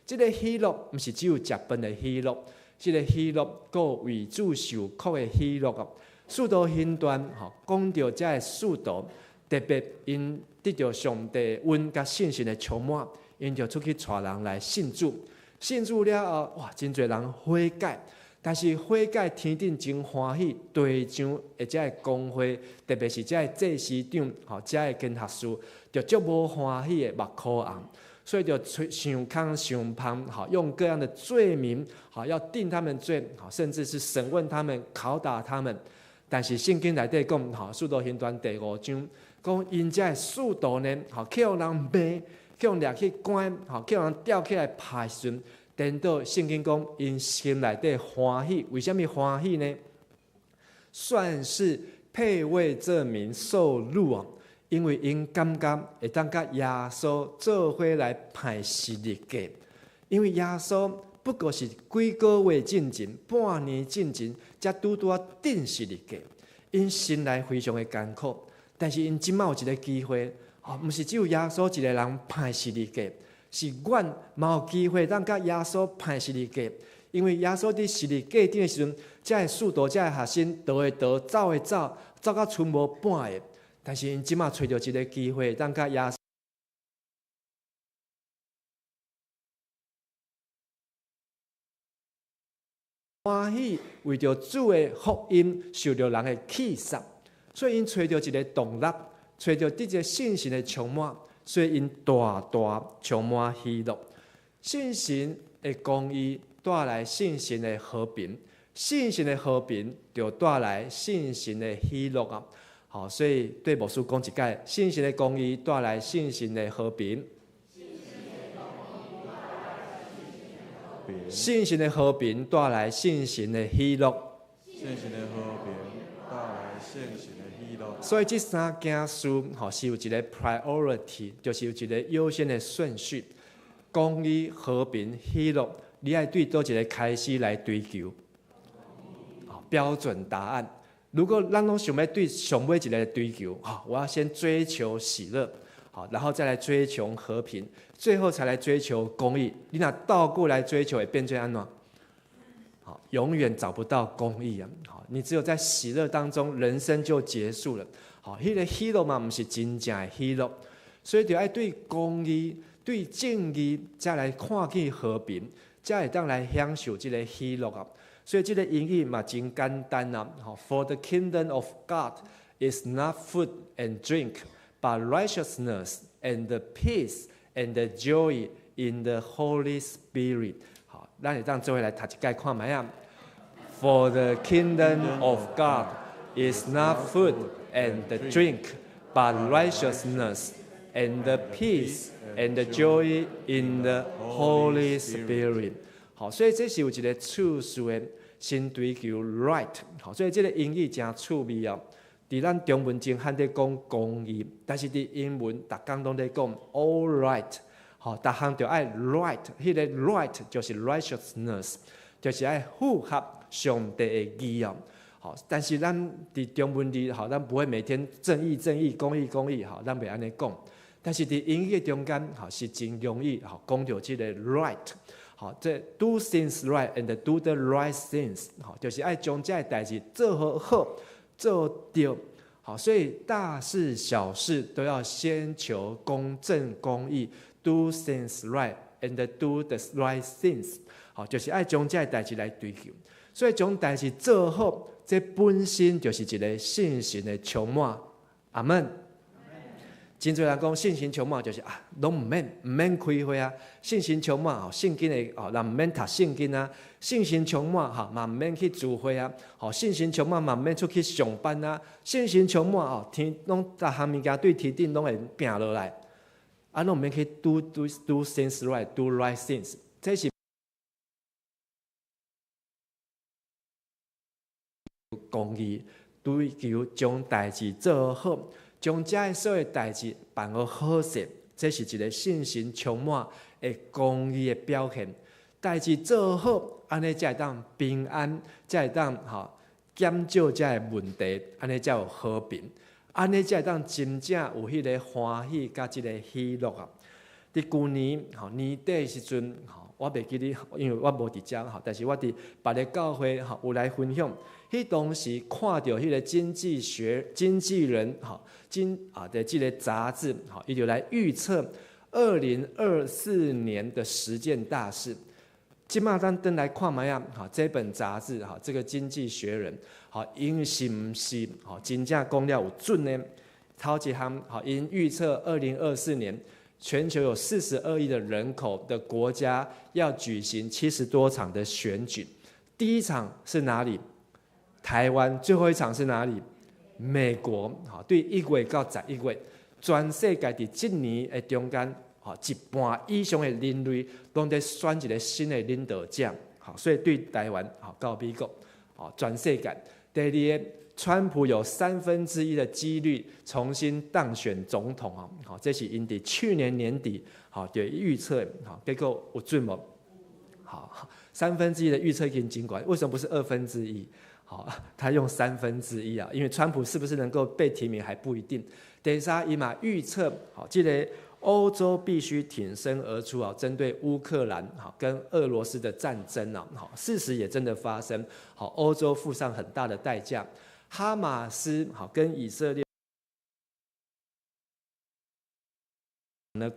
這个喜樂毋是只有食飯的喜樂，這个喜樂閣有為主受苦的喜樂哦。使徒行傳吼，講著這个使徒，特別𪜶得著上帝恩佮聖神的充滿，𪜶就出去帶人來信主。信主了後，哇，真濟人悔改。但是悔改天頂真歡喜，地上的這个公會，特別是這个祭司長，吼，這个經學士，就足無歡喜的目箍紅。所以就想空想芳，吼，用各樣的罪名，吼，要定他們罪，吼，甚至是審問他們、拷打他們。但是聖經內底講，吼，使徒行傳第五章講，𪜶這个使徒呢，吼，去予人罵，去予人掠去關，吼，去予人吊起來拍的時陣，顛倒聖經講，𪜶心內底歡喜，為啥物歡喜呢？算是配為這名受辱哦，因為𪜶感覺會當佮耶穌做伙來判十字架，因為耶穌不過是幾個月進前、半年進前，才拄拄仔釘十字架，𪜶心內非常的艱苦，但是𪜶這擺有一個機會，哦，毋是只有耶穌一個人判十字架，是阮嘛有機會當佮耶穌判十字架，因為耶穌佇十字架頂的時陣，這个使徒、這个學生逃的逃，走的走，走到賰無半个。但是𪜶這擺揣著一个機會，當佮耶穌歡喜，為著主的福音受著人的棄殺，所以𪜶揣著一个動力，揣著得這聖神的充滿，所以𪜶大大充滿喜樂。聖神的公義帶來聖神的和平，聖神的和平就帶來聖神的喜樂啊！好，所以對牧師講一擺，聖神的公義帶來聖神的和平，聖神的和平帶來聖神的喜樂，聖神的和平帶來聖神的喜樂。所以這三件事，吼，是有一个 priority，就是有一个優先的順序。公義、和平、喜樂，你愛對佗一个開始來追求？好，標準答案。如果咱攏想欲對上尾一个追求，哈，我要先追求喜樂，好，然後再來追求和平，最後才來追求公義。你若倒過來追求，會變做按怎？好，永遠找不到公義啊！好，你只有在喜樂當中，人生就結束了。好，彼個喜樂嘛，毋是真正的喜樂，所以就愛對公義、對正義，才來看見和平，才會當來享受這個喜樂啊！所以這個英語嘛真簡單啊！好，For the kingdom of God is not food and drink, but righteousness and peace and joy in the Holy Spirit。好，咱會當做伙來讀一擺看覓啊？For the kingdom of God is not food and drink, but righteousness and peace and joy in the Holy Spirit。好，所以這是有一個次序的，先追求 right。好，所以這個英語誠趣味哦。佇咱中文真罕咧講公義，但是佇英文逐工攏咧講 all right。好，逐項著愛 right，彼個 right 就是 righteousness，就是愛符合上帝的義哦。好，但是咱佇中文字，吼，咱不會每天正義正義、公義公義，吼，咱袂按呢講。但是佇英語中間，吼，是真容易，吼，講著這個 right。好，這 do things right and do the right things，吼，就是愛將這个代誌做好好，做對。好，所以大事小事都要先求公正公義，do things right and do the right things。好，就是愛將這个代誌來追求。所以將代誌做好，這本身就是一個信心的充滿。阿門。真濟人講信心充滿就是啊，攏毋免開會啊。信心充滿吼，聖經的哦，人毋免讀聖經啊。信心充滿吼，嘛毋免去聚會啊。吼，信心充滿嘛毋免出去上班啊。信心充滿哦，天攏逐項物件對天頂攏會拚落來。啊，攏毋免去 do things right，do right things，這是公義，追求將代誌做好。將這个所有代誌辦予好勢，這是一個信心充滿的公義的表現。代誌做好，按呢才會當平安，才會當吼減少這个問題，按呢才有和平，按呢才會當真正有彼個歡喜佮這个喜樂啊！佇舊年吼年底的時陣吼，我袂記得，因為我無佇遮吼，但是我佇別个教會吼有來分享。彼當時看著彼个經濟學經紀人吼經啊的這個雜誌吼，伊就來預測2024年的十件大事。這馬咱轉來看覓啊？吼，這本雜誌吼，這個經濟學人吼，𪜶是毋是吼真正講了有準呢？頭一項吼，𪜶預測2024年全球有42億的人口的國家要舉行70多場的選舉，第一場是哪裡？台灣。最後一場是哪裡？美國。吼，對1月到11月，全世界佇這年的中間，吼，一半以上的人類攏佇選一個新的領導者。好，所以對台灣，吼，到美國，吼，全世界。第二個，川普有1/3的幾率重新當選總統啊！好，這是𪜶佇去年年底，好，就預測，好，結果有準無？好，三分之一的預測已經盡管，為什麼不是1/2？好，他用三分之一啊，因為川普是不是能夠被提名還不一定。第三，伊嘛預測，好，這個歐洲必須挺身而出啊，針對烏克蘭好跟俄羅斯的戰爭啊，好，事實也真的發生，好，歐洲付上很大的代價。哈馬斯好跟以色列呢？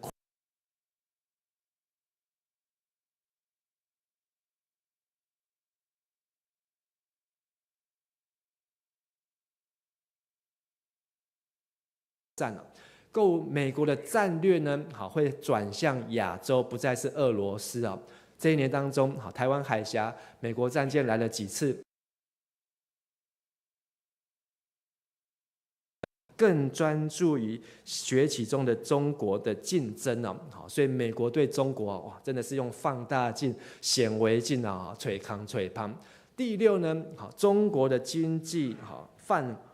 戰了，夠美國的戰略呢？好，會轉向亞洲，不再是俄羅斯啊。這一年當中，好，台灣海峽美國戰艦來了幾次，更專注於崛起中的中國的競爭啊。好，所以美國對中國哇，真的是用放大鏡、顯微鏡啊，揣空揣芳。第六呢，好，中國的經濟好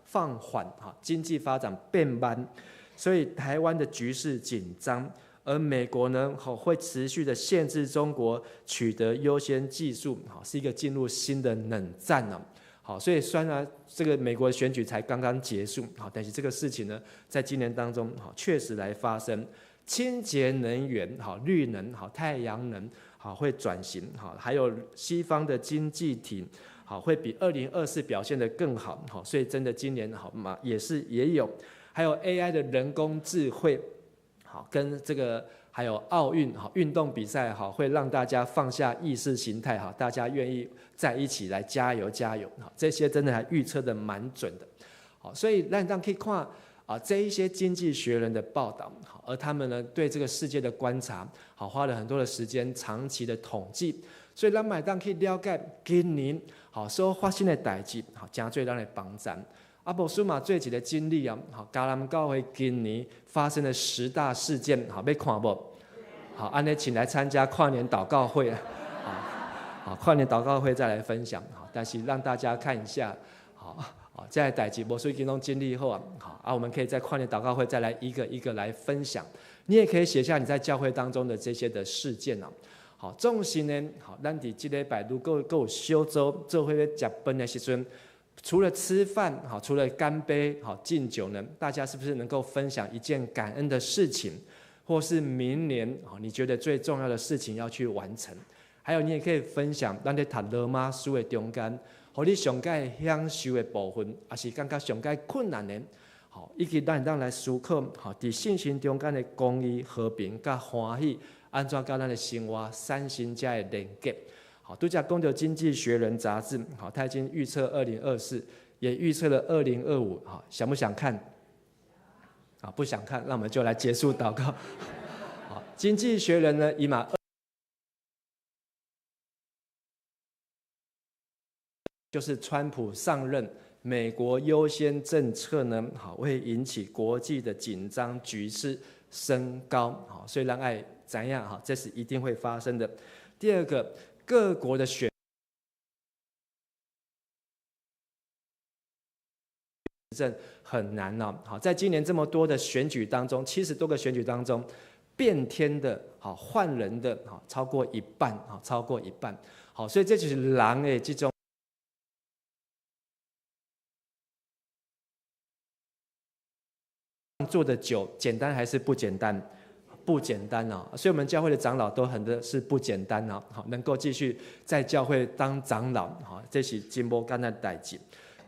放緩哈，經濟發展變慢，所以台灣的局勢緊張，而美國呢，好會持續的限制中國取得優先技術，好是一個進入新的冷戰了。好，所以雖然這個美國選舉才剛剛結束，好，但是這個事情呢，在今年當中，好，確實來發生。清潔能源，好，綠能，好，太陽能，好，會轉型，好，還有西方的經濟體，好，會比2024表現得更好，好，所以真的今年好嘛，也是也有，還有 AI 的人工智慧，好，跟這個還有奧運，好，運動比賽，好，會讓大家放下意識形態，哈，大家願意在一起來加油加油，好，這些真的還預測得蠻準的，好，所以咱當可以看啊，這一些經濟學人的報道，好，而他們呢對這個世界的觀察，好，花了很多的時間，長期的統計，所以咱嘛會當去了解今年好所發生的代誌，好，誠濟咱的幫贊。啊，牧師嘛做一個整理啊，好，迦南教會今年發生的10大事件，好，欲看無？好，按呢請來參加跨年禱告會，好，好，跨年禱告會再來分享，好，但是讓大家看一下，好。這个代誌，牧師已經攏整理好啊，好啊，我們可以在跨年禱告會再來一個一個來分享。你也可以寫下你在教會當中的這些的事件啊。好，總是呢，好，咱佇這禮拜如果閣有小組做伙欲食飯的時陣，除了吃飯，好，除了乾杯，好，敬酒呢，大家是不是能夠分享一件感恩的事情，或是明年，好，你覺得最重要的事情要去完成？還有，你也可以分享咱咧讀羅馬書的中間，予你上蓋享受的部分，抑是感覺上蓋困難的，好，以及咱會當來思考，好，佇信心中間的公義、和平佮歡喜，按怎佮咱的生活產生這个連結？好，拄才講著《經濟學人》雜誌，好，他已經預測2024，也預測了2025，好，想不想看？啊，不想看，那我們就來結束禱告。好，《經濟學人》呢，伊嘛。就是川普上任，美國優先政策呢，好，會引起國際的緊張局勢升高，好，所以咱愛知影哈，這是一定會發生的。第二個，各國的選政很難哦，好，在今年這麼多的選舉當中，70多個選舉當中，變天的，好，換人的，好，超過一半，好，超過一半，好，所以這就是人的這種。做的久，簡單還是不簡單？不簡單哦。所以，我們教會的長老都很的是不簡單哦。好，能夠繼續在教會當長老，好，這是真無簡單的代誌。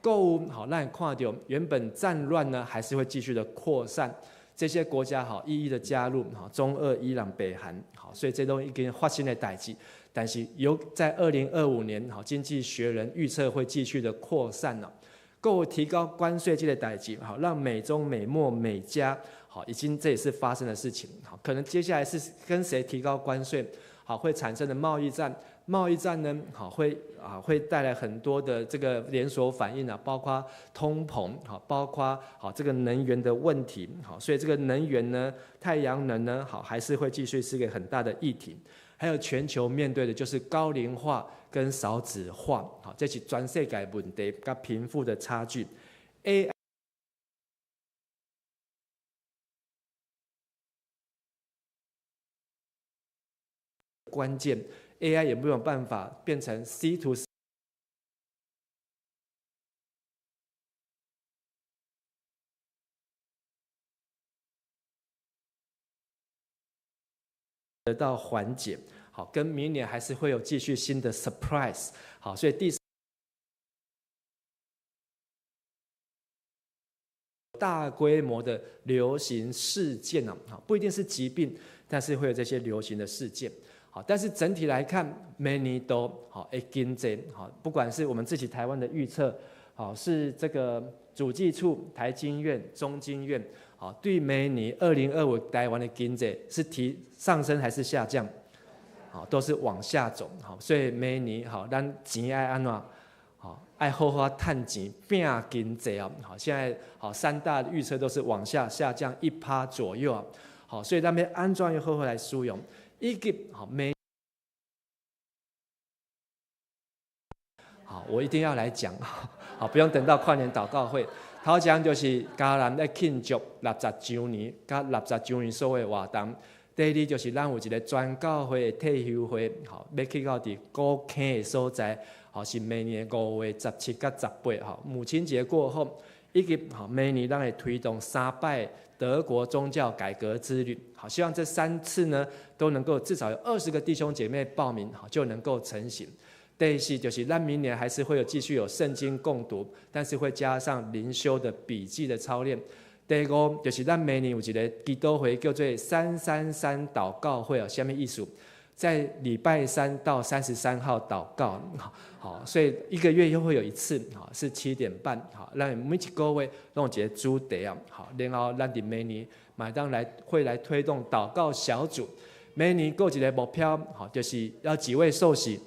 閣有好，咱看著原本戰亂呢，還是會繼續的擴散。這些國家好，一一的加入，好，中俄、伊朗、北韓，好，所以這都已經發生的代誌。但是有在2025年，好，經濟學人預測會繼續的擴散了。閣提高關稅這個代誌，好，讓美中、美墨、美加，好，已經這也是發生的事情，好，可能接下來是跟誰提高關稅，好，會產生的貿易戰，貿易戰呢，好，會啊會帶來很多的這個連鎖反應啊，包括通膨，好，包括好這個能源的問題，好，所以這個能源呢，太陽能呢，好，還是會繼續是個很大的議題。還有全球面對的就是高齡化跟少子化，好，這是全世界問題佮貧富的差距。AI 關鍵，AI 也沒有辦法變成 C to C 得到緩解，好，跟明年還是會有繼續新的 surprise，好，所以第大規模的流行事件呢，好，不一定是疾病，但是會有這些流行的事件，好，但是整體來看，每年都好會經濟，好，不管是我們自己台灣的預測，好，是這個主計處、台經院、中經院。好，對明年2025台灣的經濟是提上升還是下降？好，都是往下走。好，所以明年好，咱錢愛按怎？好，愛好好趁錢拼經濟哦。好，現在好三大預測都是往下下降1%左右啊。好，所以咱欲按怎樣好好來使用，以及好明。好，我一定要來講，好，不用等到跨年禱告會。頭前就是迦南咧慶祝六十週年，佮六十週年所有活動。第二就是咱有一個全教會的退休會，好，欲去到佇古坑的所在，好，是明年5月17佮18號，母親節過後，以及好明年咱會推動三擺德國宗教改革之旅，好，希望這三次呢都能夠至少有20個弟兄姐妹報名，好，就能夠成行。第四就是咱明年還是會有繼續有聖經共讀，但是會加上靈修的筆記的操練。第五就是咱明年有一個祈禱會叫做333禱告會哦，啥物意思？在禮拜三到33號禱告，好，所以一個月又會有一次，好，是7點半，好，咱每一個月攏有一個主題啊，好，然後咱佇明年嘛會當來會來推動禱告小組，明年閣一個目標，好，就是要幾位受洗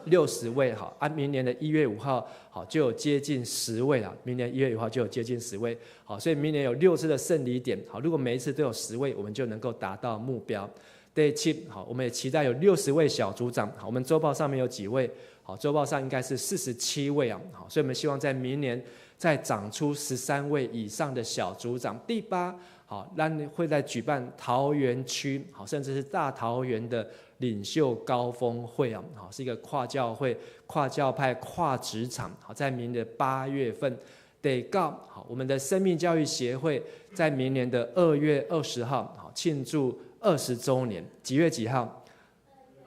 ？60位，好，啊，明年的1月5號，好，就有接近10位了。明年1月5號就有接近10位，好，所以明年有6次的聖禮典，好，如果每一次都有10位，我們就能夠達到目標。第七，好，我們也期待有60位小組長，好，我們週報上面有幾位，好，週報上應該是47位啊，好，所以我們希望在明年再長出13位以上的小組長。第八，好，咱會再舉辦桃園區，好，甚至是大桃園的領袖高峰會啊，好，是一個跨教會、跨教派、跨職場，好，在明年的8月份。第九，好，我們的生命教育協會在明年的2月20號，好，慶祝20週年，幾月幾號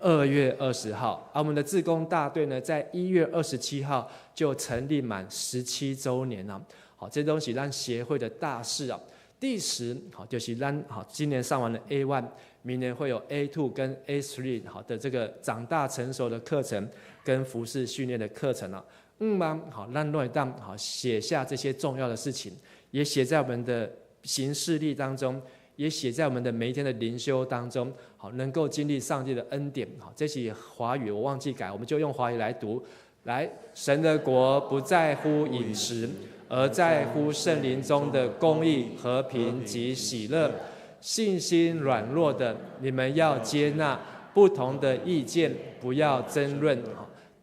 ？2月20號。而我們的志工大隊呢，在1月27號就成立滿17週年了。好，這東西咱協會的大事啊。第10，好，就是咱好，今年上完了 A1，明年會有 A2 跟 A3 好的這個長大成熟的課程跟服事訓練的課程啊。嗯，好，咱攏會當好寫下這些重要的事情，也寫在我們的行事曆當中，也寫在我們的每一天的靈修當中。好，能夠經歷上帝的恩典。好，這是華語，我忘記改，我們就用華語來讀。來，神的國不在乎飲食，而在乎聖靈中的公義、和平及喜樂。信心軟弱的，你們要接納不同的意見，不要爭論。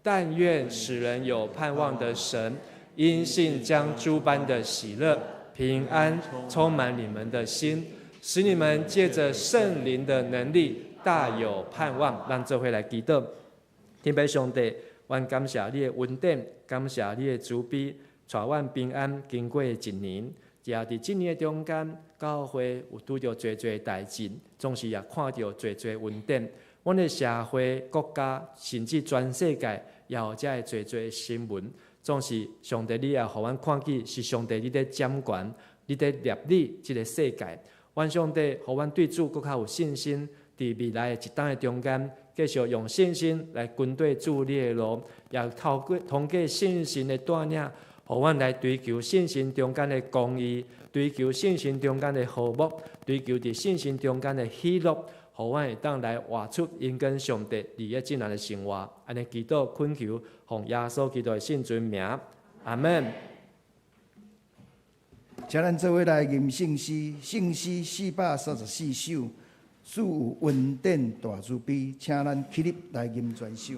但願使人有盼望的神，因信將諸般的喜樂、平安充滿你們的心，使你們借着聖靈的能力大有盼望。咱做伙來祈禱，天父上帝，阮感謝你的恩典，感謝你的慈悲，帶阮平安經過一年。也佇這年的中間，教會有拄著濟濟代誌，總是也看著濟濟恩典。阮的社會、國家，甚至全世界，也有遮的濟濟新聞，總是上帝你也予阮看見，是上帝你佇掌權，你佇攝理這個世界。願上帝予阮對主閣較有信心，佇未來的一冬的中間，繼續用信心來跟綴主你的路，也透過通過信心的帶領，予阮來追求信心中間的公義，追求信心中間的和睦，追求佇信心中間的喜樂，予阮會當來活出因跟上帝利益進來的生活。按呢祈禱懇求，奉耶穌基督的聖尊名，阿門。請咱做伙來吟聖詩，聖詩434首，主有恩典大慈悲，請咱起立來吟全首。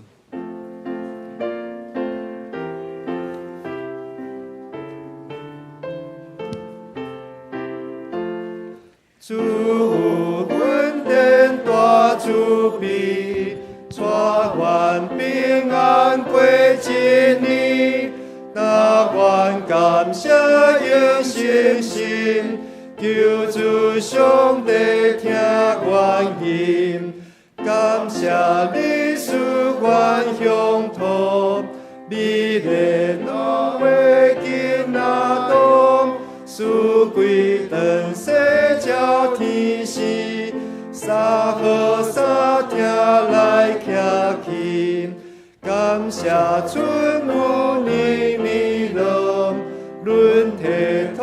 主有恩典大慈悲，帶阮平安過一年。但願感謝永生神，求主上帝聽阮吟，感謝你賜阮鄉土，美麗挪威金拿東，四季長西照天時，三好三聽來徛去，感謝春雨年年落，輪替土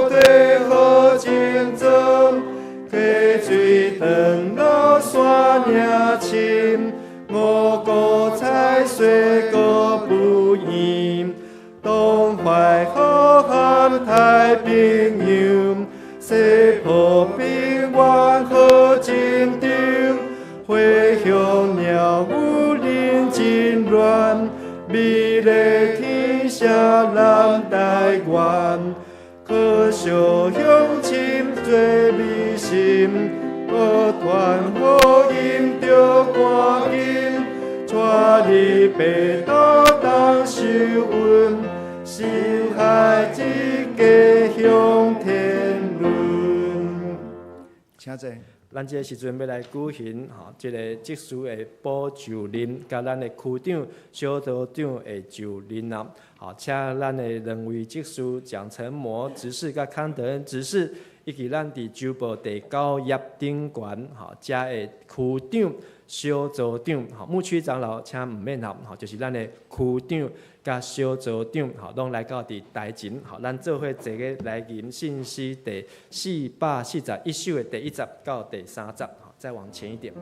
地好情庄，溪水長老山岭深，五穀菜水果不厭，東淮浩瀚太平洋，西部平原好情長，花香鳥语人真乱，美丽天声南台湾，可惜乡亲做美心，好团好饮着赶紧，带你爬到。恩，受害一家向天伦。請坐。咱這个時陣欲來舉行吼，這个執事的補就任，佮咱的區長、小組長的就任啊。好，請咱的兩位執事蔣成模執事佮康德恩執事，以及咱佇周報第九頁頂懸吼，遮的區長、小組長，吼，牧區長老請毋免吼，吼，就是咱的區長佮小組長，吼，攏來到佇台前，吼，咱做伙坐个來吟信詩第441首的第一節到第三節，吼，再往前一點。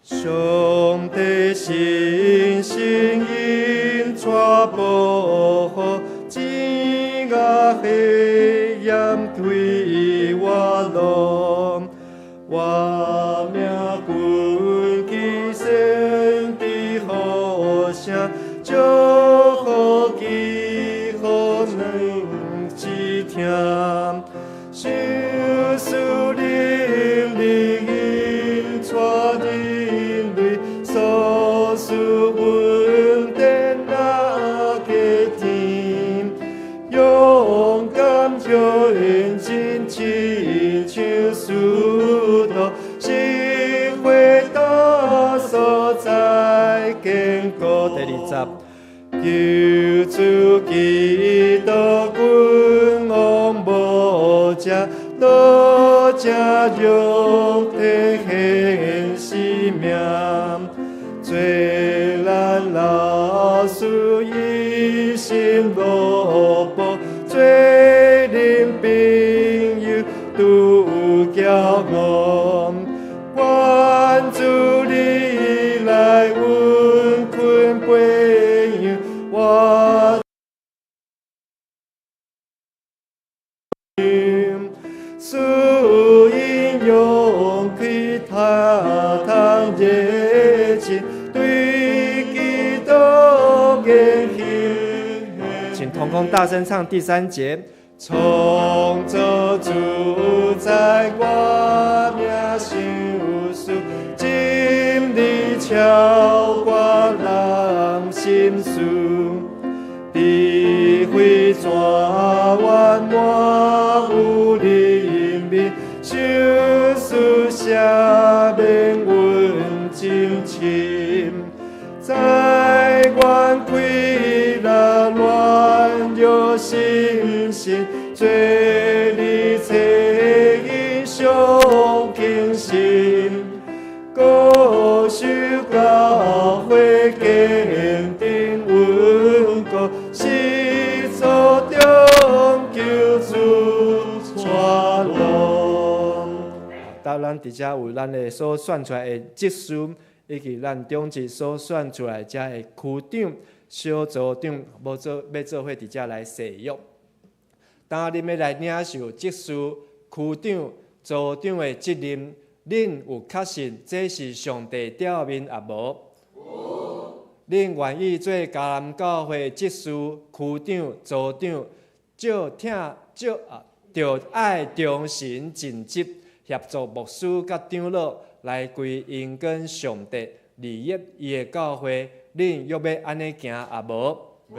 上帝信心因帶保護，天涯黑暗對我路，我命根基先知好聲，祝福祈福兩耳聽，相思能力因帶人類，所赐恩典若加添，勇敢向前，親像使徒，是回到所在堅固。第二節。救主基督君王無者，多者肉體現生命，做咱老師一心落步，做恁朋友拄驕傲，願主你來穩困培養我。赐因勇氣他通熱情，對基督言行。請同工大聲唱第三節。創造主在我命相思，真理超過人心思，智慧泉源滿有憐憫，相思赦免阮真深，在阮虧那軟弱心神，做你冊印上更新，高守教會堅定穩固，是祖中救主帶路。當咱佇遮有咱的所選出來的執事，以及咱長執所選出來遮的區長、小組長，無做欲做伙佇遮來誓約。當恁欲來領受執事、區長、組長的責任，恁有確信這是上帝調命抑無？有。恁願意做迦南教會執事、區長、組長，照疼照啊，著愛忠誠盡職，協助牧師佮長老來歸榮光上帝，利益伊的教會。恁欲欲按呢行抑無？欲。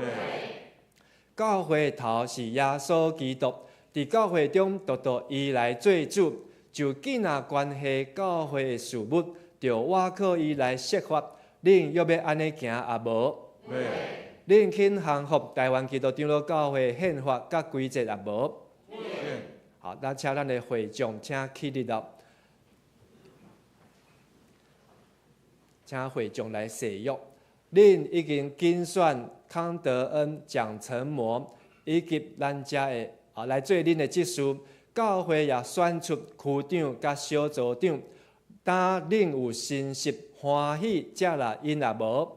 教會頭是耶穌基督，佇教會中獨獨伊來做主，就緊仔關係教會的事務，著倚靠伊來設法。恁欲欲按呢行抑無？欲。恁肯降服台灣基督長老教會憲法佮規則抑無？欲。好，咱請咱的會長請起立咯，請會長來誓約。恁已經揀選康德恩、蔣成模以及咱遮的啊來做恁的執事，教會也選出區長佮小組長。當恁有真實歡喜接納𪜶抑無？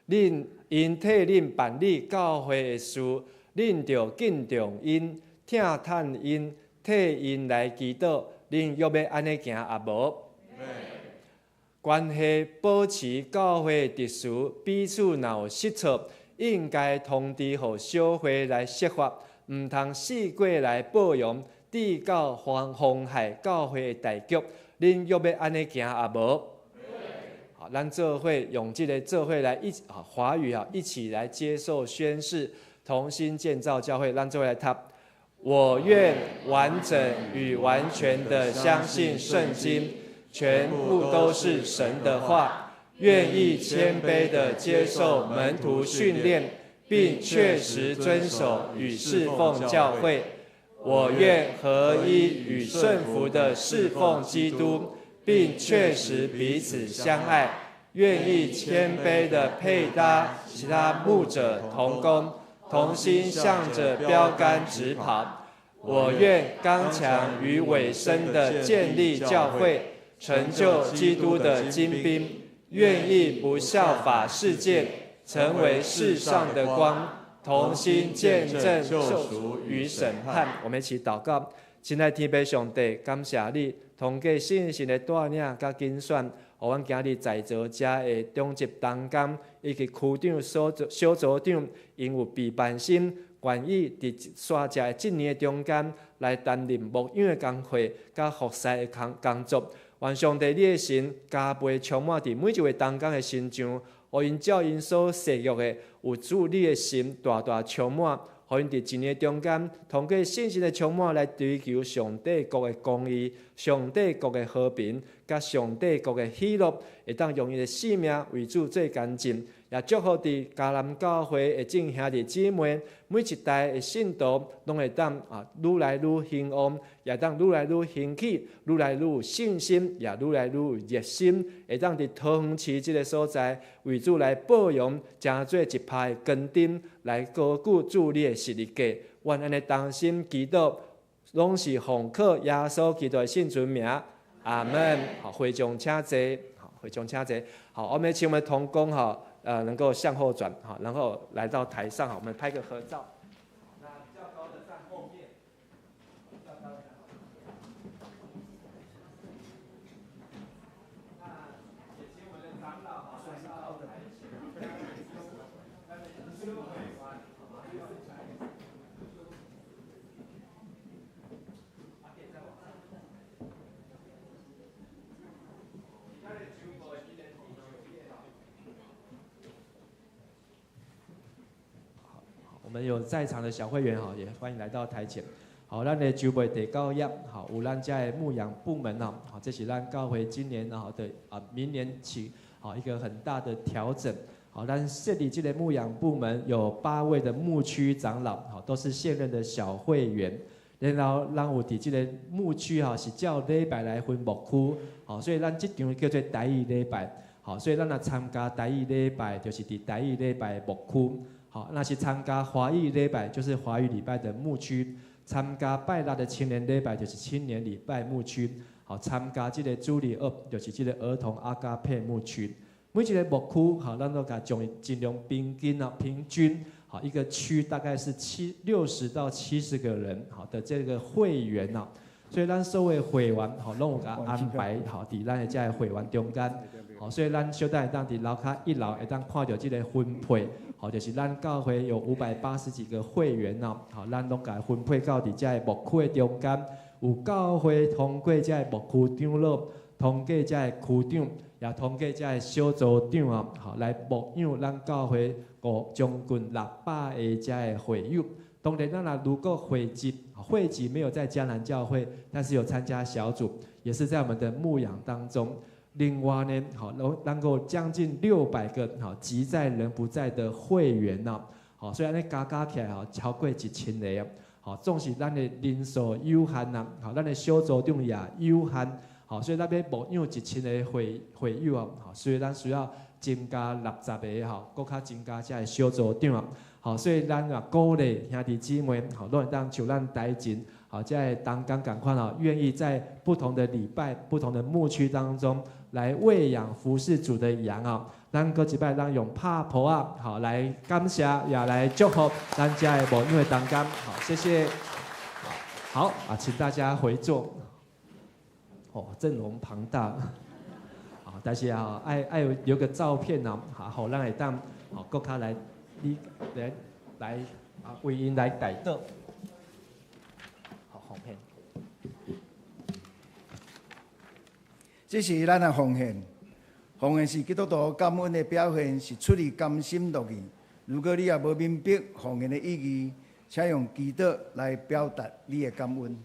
恁𪜶替恁辦理教會的事，恁著敬重𪜶、疼嘆𪜶、替𪜶來祈禱。恁欲欲按呢行抑無？關係保持教會秩序，彼此若有失措，應該通知予小會來釋法。毋通四界來報揚，直到紅海教會的大局。恁欲欲按呢行抑無？好，咱做伙用這个做伙來一啊華語啊一起來接受宣誓，同心建造教會。咱做伙來讀。我願完整與完全的相信聖經，全部都是神的話。願意謙卑的接受門徒訓練，並確實遵守與侍奉教會。我願合一與順服的侍奉基督，並確實彼此相愛。願意謙卑的配搭其他牧者同工，同心向着標杆直跑。我願剛強與委身的建立教會，成就基督的精兵。願意不效法世界，成為世上的光，同心見證救贖與審判。我們一起禱告，親愛天父上帝，感謝你通過聖神的帶領佮揀選，予阮今日在座遮的長執同工以及區長、小組長，𪜶有備辦心，願意佇紲遮的這年的中間來擔任牧養的工課，佮服侍的工作。願上帝你的神加倍充滿佇每一位同工的身上，予𪜶照𪜶所誓約的，有主你的神大大充滿，予𪜶佇一年中間，通過信心的充滿來追求上帝國的公義、上帝國的和平，佮上帝國的喜樂，會當用𪜶的性命為主做見證。也祝福佇迦南教會的眾兄弟姊妹，每一代的信徒，攏會當啊愈來愈興旺，也當愈來愈興起，愈來愈有信心，也愈來愈有熱心，會當佇桃園市這个所在為主來報揚，成做一排光燈，來高舉主你的十字架。願按呢同心祈禱，攏是奉靠耶穌基督的聖尊名，阿門。好，會眾請坐，好，會眾請坐。好，我們請我們同工哈。能夠向後轉，好，然後來到台上，好，我們拍個合照。那比較高的站後面。比較高的站後面。那也請我們的長老哈來到台前。我們有在場的小會員哈，也歡迎來到台前。好，咱的籌備第九頁，好，有咱遮的牧養部門哦，好，這是咱教會今年哈的啊，明年起好一個很大的調整。好，咱設立這個牧養部門有八位的牧區長老，好，都是現任的小會員。然後咱有佇這个牧區哈，是照禮拜來分牧區，好，所以咱這場叫做台語禮拜，好，所以咱若參加台語禮拜，就是佇台語禮拜牧區。好，若是參加華語禮拜，就是華語禮拜的牧區；參加拜六的青年禮拜，就是青年禮拜牧區。好，參加這个主日學，就是這个兒童阿加佩牧區。每一个牧區，好，咱都共將伊盡量平均啊，平均，好，一個區大概是60到70個人，好的這個會員啊，所以咱所有會員，好，攏有共安排好，佇咱的這个會員中間，好，所以咱小等會當佇樓跤一樓會當看著這个分配。好，就是咱教會有580幾個會員哦，好，咱攏共分配到佇這个牧區的中間，有教會通過這个牧區長老，通過這个區長，也通過這个小組長啊，好，來牧養咱教會將近600个這个會友。當然，咱若如果會籍，會籍沒有在迦南教會，但是有參加小組，也是在我們的牧養當中。另外呢，好，能夠將近600個好籍在人不在的會員吶，好，所以按呢加加起來吼，超過1000个啊，好，總是咱的人數有限呐，好，咱的小組長也有限，好，所以咱欲牧養1000个會友啊，好，所以咱需要增加60个吼，閣較增加這个小組長啊，好，所以咱啊鼓勵兄弟姊妹，好，攏會當像咱台前，好，這个同工仝款哦，願意在不同的禮拜、不同的牧區當中來餵養服侍主的羊啊。咱閣一擺，咱用拍噗仔，好來感謝，也來祝福咱遮的牧養的同工，好，謝謝。好啊，請大家回座。哦，陣容龐大。好，但是啊，愛愛留個照片啊，好，咱會當好閣較來，你來來啊，為𪜶來代禱。這是咱的奉獻，奉獻是基督徒感恩的表現，是出於甘心樂意。如果你也無明白奉獻的意義，請用祈禱來表達你的感恩。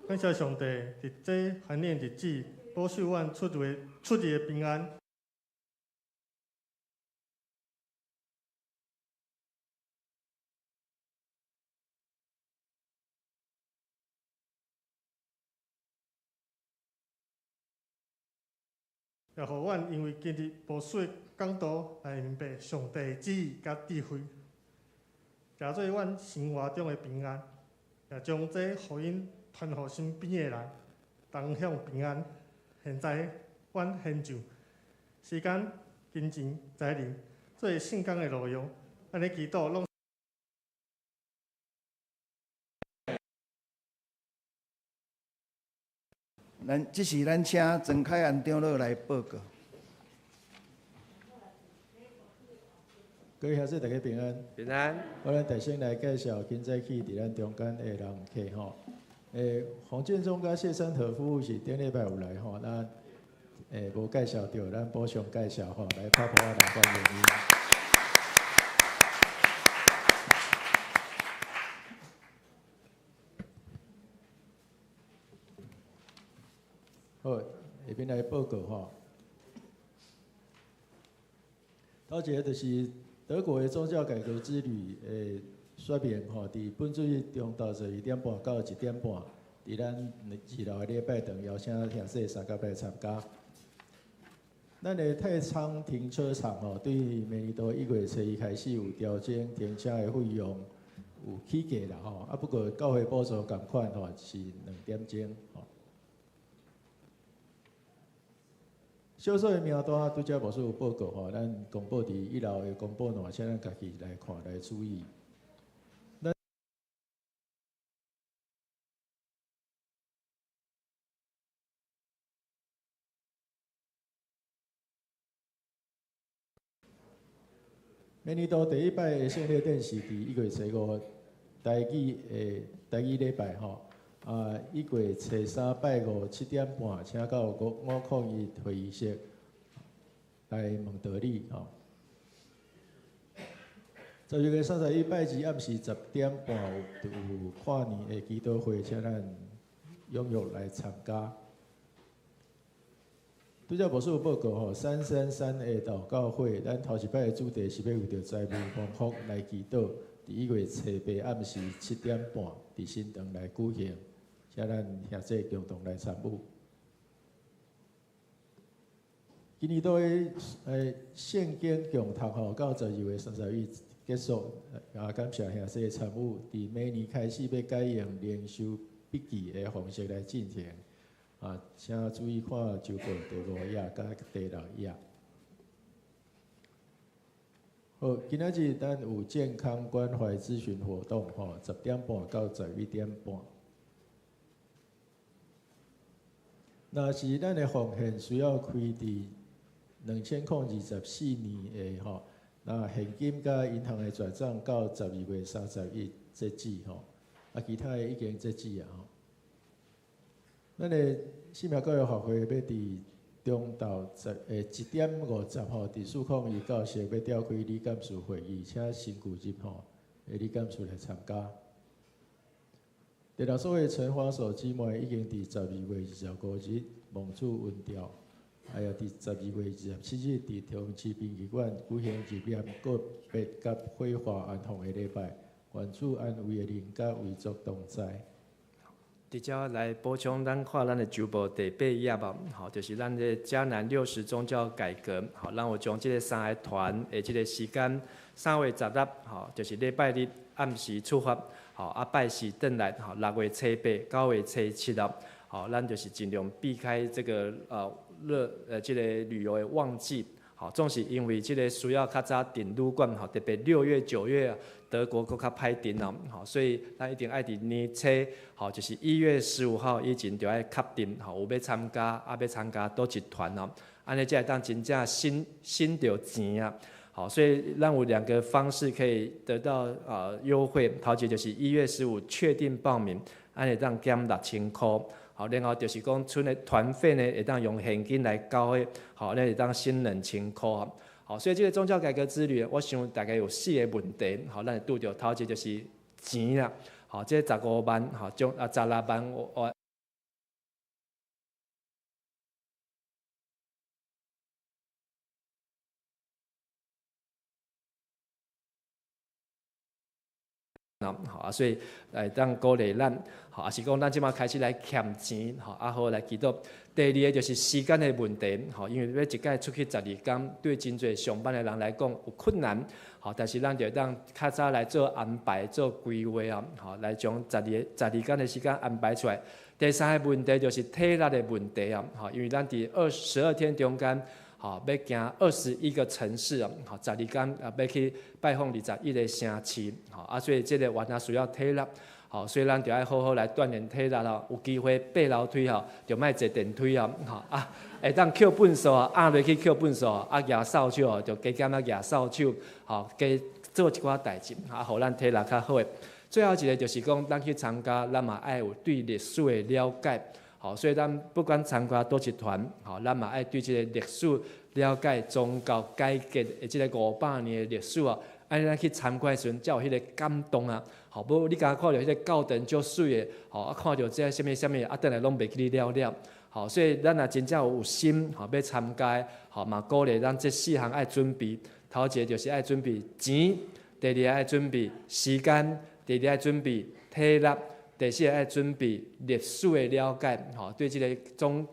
感謝上帝，佇這懷念日子，保守阮出入的平安。也予阮因為今日牧師的講道來明白上帝的旨意佮智慧，也做阮生活中的平安，也將這福音傳予身邊的人，同享平安。現在，阮獻上時間、金錢、財力，做聖工的路用，按呢祈禱攏。咱這是咱請曾凱安長老來報告。各位兄弟，大家平安。平安。我咱大先來介紹今早起佇咱中間的人客吼。洪建忠佮謝三和夫婦是頂禮拜有來吼，咱無介紹著，咱補充介紹吼，來拍噗仔來歡迎𪜶。好，下面來報告吼。頭一個就是德國的宗教改革之旅的說明吼，佇本主日中晝12點半到1點半，佇咱二樓的禮拜堂邀請兄弟三甲拜參加。咱的太倉停車場吼，對明年度1月初一開始有調整停車的費用，有起價啦吼。啊，不過教會補助仝款吼是2點鐘吼。小組的名單拄才牧師有報告吼，咱公布佇一樓的公布欄，請咱家己來看來注意。咱明年度第一擺的聖禮典是佇1月初5，台語的台語禮拜吼。啊，1月初3拜五7點半，請到501會議室來問道理吼。12月31拜二暗時10點半有跨年的祈禱會，請咱踴躍來參加。拄才牧師有報告吼，333的禱告會，咱頭一擺的主題是欲為著財務蒙福來祈禱，佇1月初8暗時7點半，佇新堂來舉行。請咱兄弟共同來參與。今年度的聖經共讀吼，到12月31結束，啊，感謝兄弟參與。佇明年開始欲改用靈修筆記的方式來進行，啊，請注意看週報第五頁佮第六頁。好，今仔日咱有健康關懷諮詢活動，吼，10點半到11點半。若是咱的奉獻需要開佇2024年的吼，那現金佮銀行的轉帳到12月31截止吼，啊，其他的已經截止啊吼。咱的生命教育學會欲佇中晝十1點50吼，佇401教室欲召開理監事會議，請新舊入吼的理監事來參加。第六所的陳華所姊妹已經佇12月25日蒙主恩召，還有佇12月27日佇桃園市殯儀館舉行入殮告別佮火化安放的禮拜，願主安慰的靈佮遺族同在。直接來補充，咱看咱的週報第八頁啊，吼，就是咱的迦南六十宗教改革，吼，咱有將這个三个團的這个時間，3月16，吼，就是禮拜日暗時出發，吼，啊拜四轉來，吼，6月初八、9月初七啊，吼，咱就是盡量避開這个熱這个旅遊的旺季，吼，總是因為這个需要較早訂旅館，吼，特別6月、9月。德國閣較歹訂哦，吼，所以咱一定愛佇年初，吼，就是1月15號以前就愛確定，吼，有欲參加，啊，欲參加佗一團哦，按呢才會當真正省省著錢啊，好，所以咱有兩個方式可以得到優惠，頭一個就是1月15確定報名，按呢會當減6000箍，好，然後就是講賰的團費呢，會當用現金來交的，好，咱會當省2000箍。好，所以這个宗教改革之旅，我想大概有四个問題，好，咱會拄著。頭一个就是錢啦，好，這15萬，好，將啊16萬我。好啊，所以來當鼓勵咱，好，啊是講咱這馬開始來儉錢，好，啊好來祈禱。第二个就是時間的問題，吼，因為欲一擺出去12工，對真濟上班的人來講有困難，吼，但是咱就當較早來做安排、做規劃啊，吼，來將12工的時間安排出來。第三个問題就是體力的問題啊，吼，因為咱佇22天中間。吼，欲行21個城市啊，吼，12工啊，欲去拜訪21個城市，吼，啊，所以這个完全需要體力，吼，所以咱就愛好好來鍛鍊體力咯。有機會爬樓梯吼，就莫坐電梯啊，吼啊，會當抾糞埽啊，壓落去抾糞埽啊，舉掃帚哦，就加減啊舉掃帚，吼，加做一寡代誌，啊，予咱體力較好的。最後一个就是講，咱去參加，咱嘛愛有對歷史的了解。好，所以咱不管參加佗一團，吼，咱嘛愛對這个歷史了解，宗教改革的這个500年的歷史啊，按呢咱去參觀的時陣，才有彼个感動啊。吼，無你敢看著彼个教堂足媠的，吼，啊看著這啥物啥物，啊轉來攏袂記得了了。吼，所以咱若真正有心，吼，欲參加，吼，嘛鼓勵咱這四項愛準備。頭一个就是愛準備錢，第二个愛準備時間，第二個愛準備體力。第四个愛準備歷史的了解，吼，對這个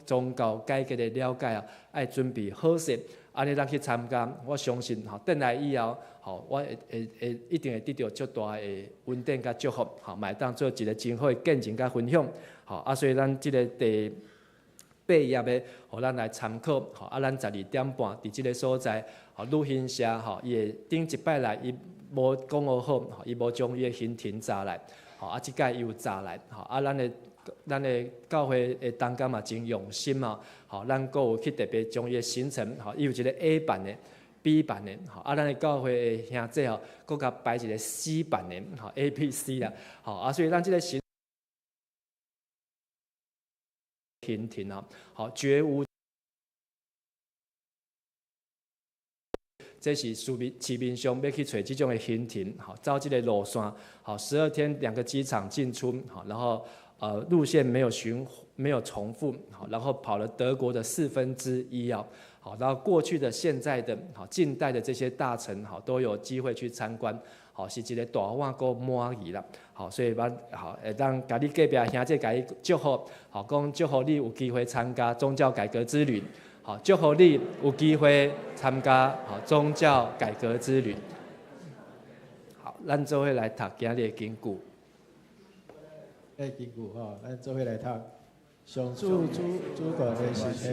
宗教改革的了解啊，愛準備好勢，按呢咱去參加，我相信吼，轉來以後，吼，我會一定會得著足大的恩典佮祝福，吼，嘛會當做一个真好的見證佮分享，吼，啊，所以咱這个第八頁的，予咱來參考，吼，啊，咱12點半佇這个所在，吼，旅行社，吼，伊會頂一擺來，伊無講好，吼，伊無將伊的行程查來。吼，啊，這擺伊有查來，吼，啊，咱的教會的同工嘛真用心啊，吼，咱閣有去特別將伊的行程，吼，伊有一个 A 版的、B 版的，吼，啊，咱的教會的兄弟吼，閣共排一个 C 版的，吼，A、B、C 啦，吼，啊，所以咱這个行程啊，吼，絕無。這是市面上欲去揣這種的行程，吼，走這个路線，吼，12天兩個機場進出，吼，然後路線沒有重複，好，然後跑了德國的1/4啊，好，然後過去的、現在的、好近代的這些大城，好都有機會去參觀，好是一个大碗閣滿意啦，好，所以咱好會當共你隔壁兄弟共伊祝福，好講祝福你有機會參加宗教改革之旅。好，祝福你有機會參加好宗教改革之旅。咱做伙來讀今日的經句。欸，經句吼，咱做伙來讀。上主主權的實現，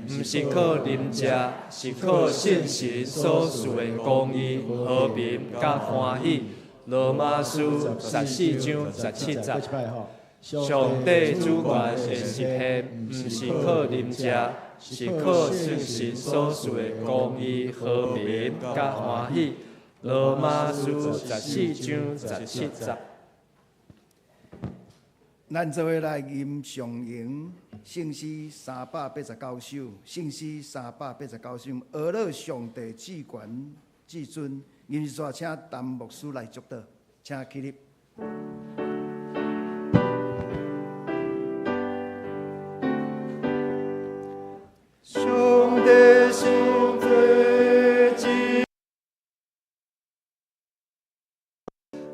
毋是靠啉食，是靠聖神所賜的公義、和平佮歡喜。羅馬書14章17節。上帝主權的實現，毋是靠啉食，是靠聖神所賜的公義、和平佮歡喜。羅馬書14章17節。咱做伙來吟上詠聖詩389首，聖詩三百八十九首，呵咾上帝至懸至尊，吟煞請陳牧師來祝禱，請起立。上帝上帝至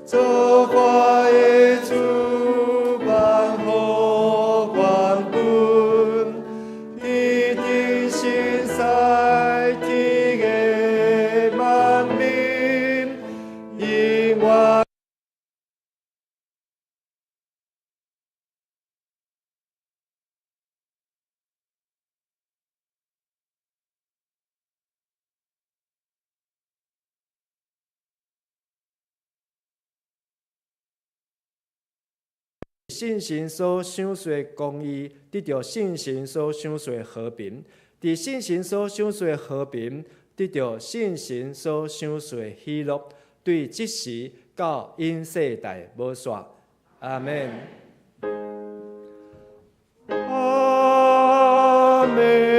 造化的主，萬福萬本，地頂神使天的萬民，永遠。聖神所賞賜的公義，得著聖神所賞賜的和平；佇聖神所賞賜的和平，得著聖神所賞賜的喜樂。對這時到永世代無煞。阿們。阿們。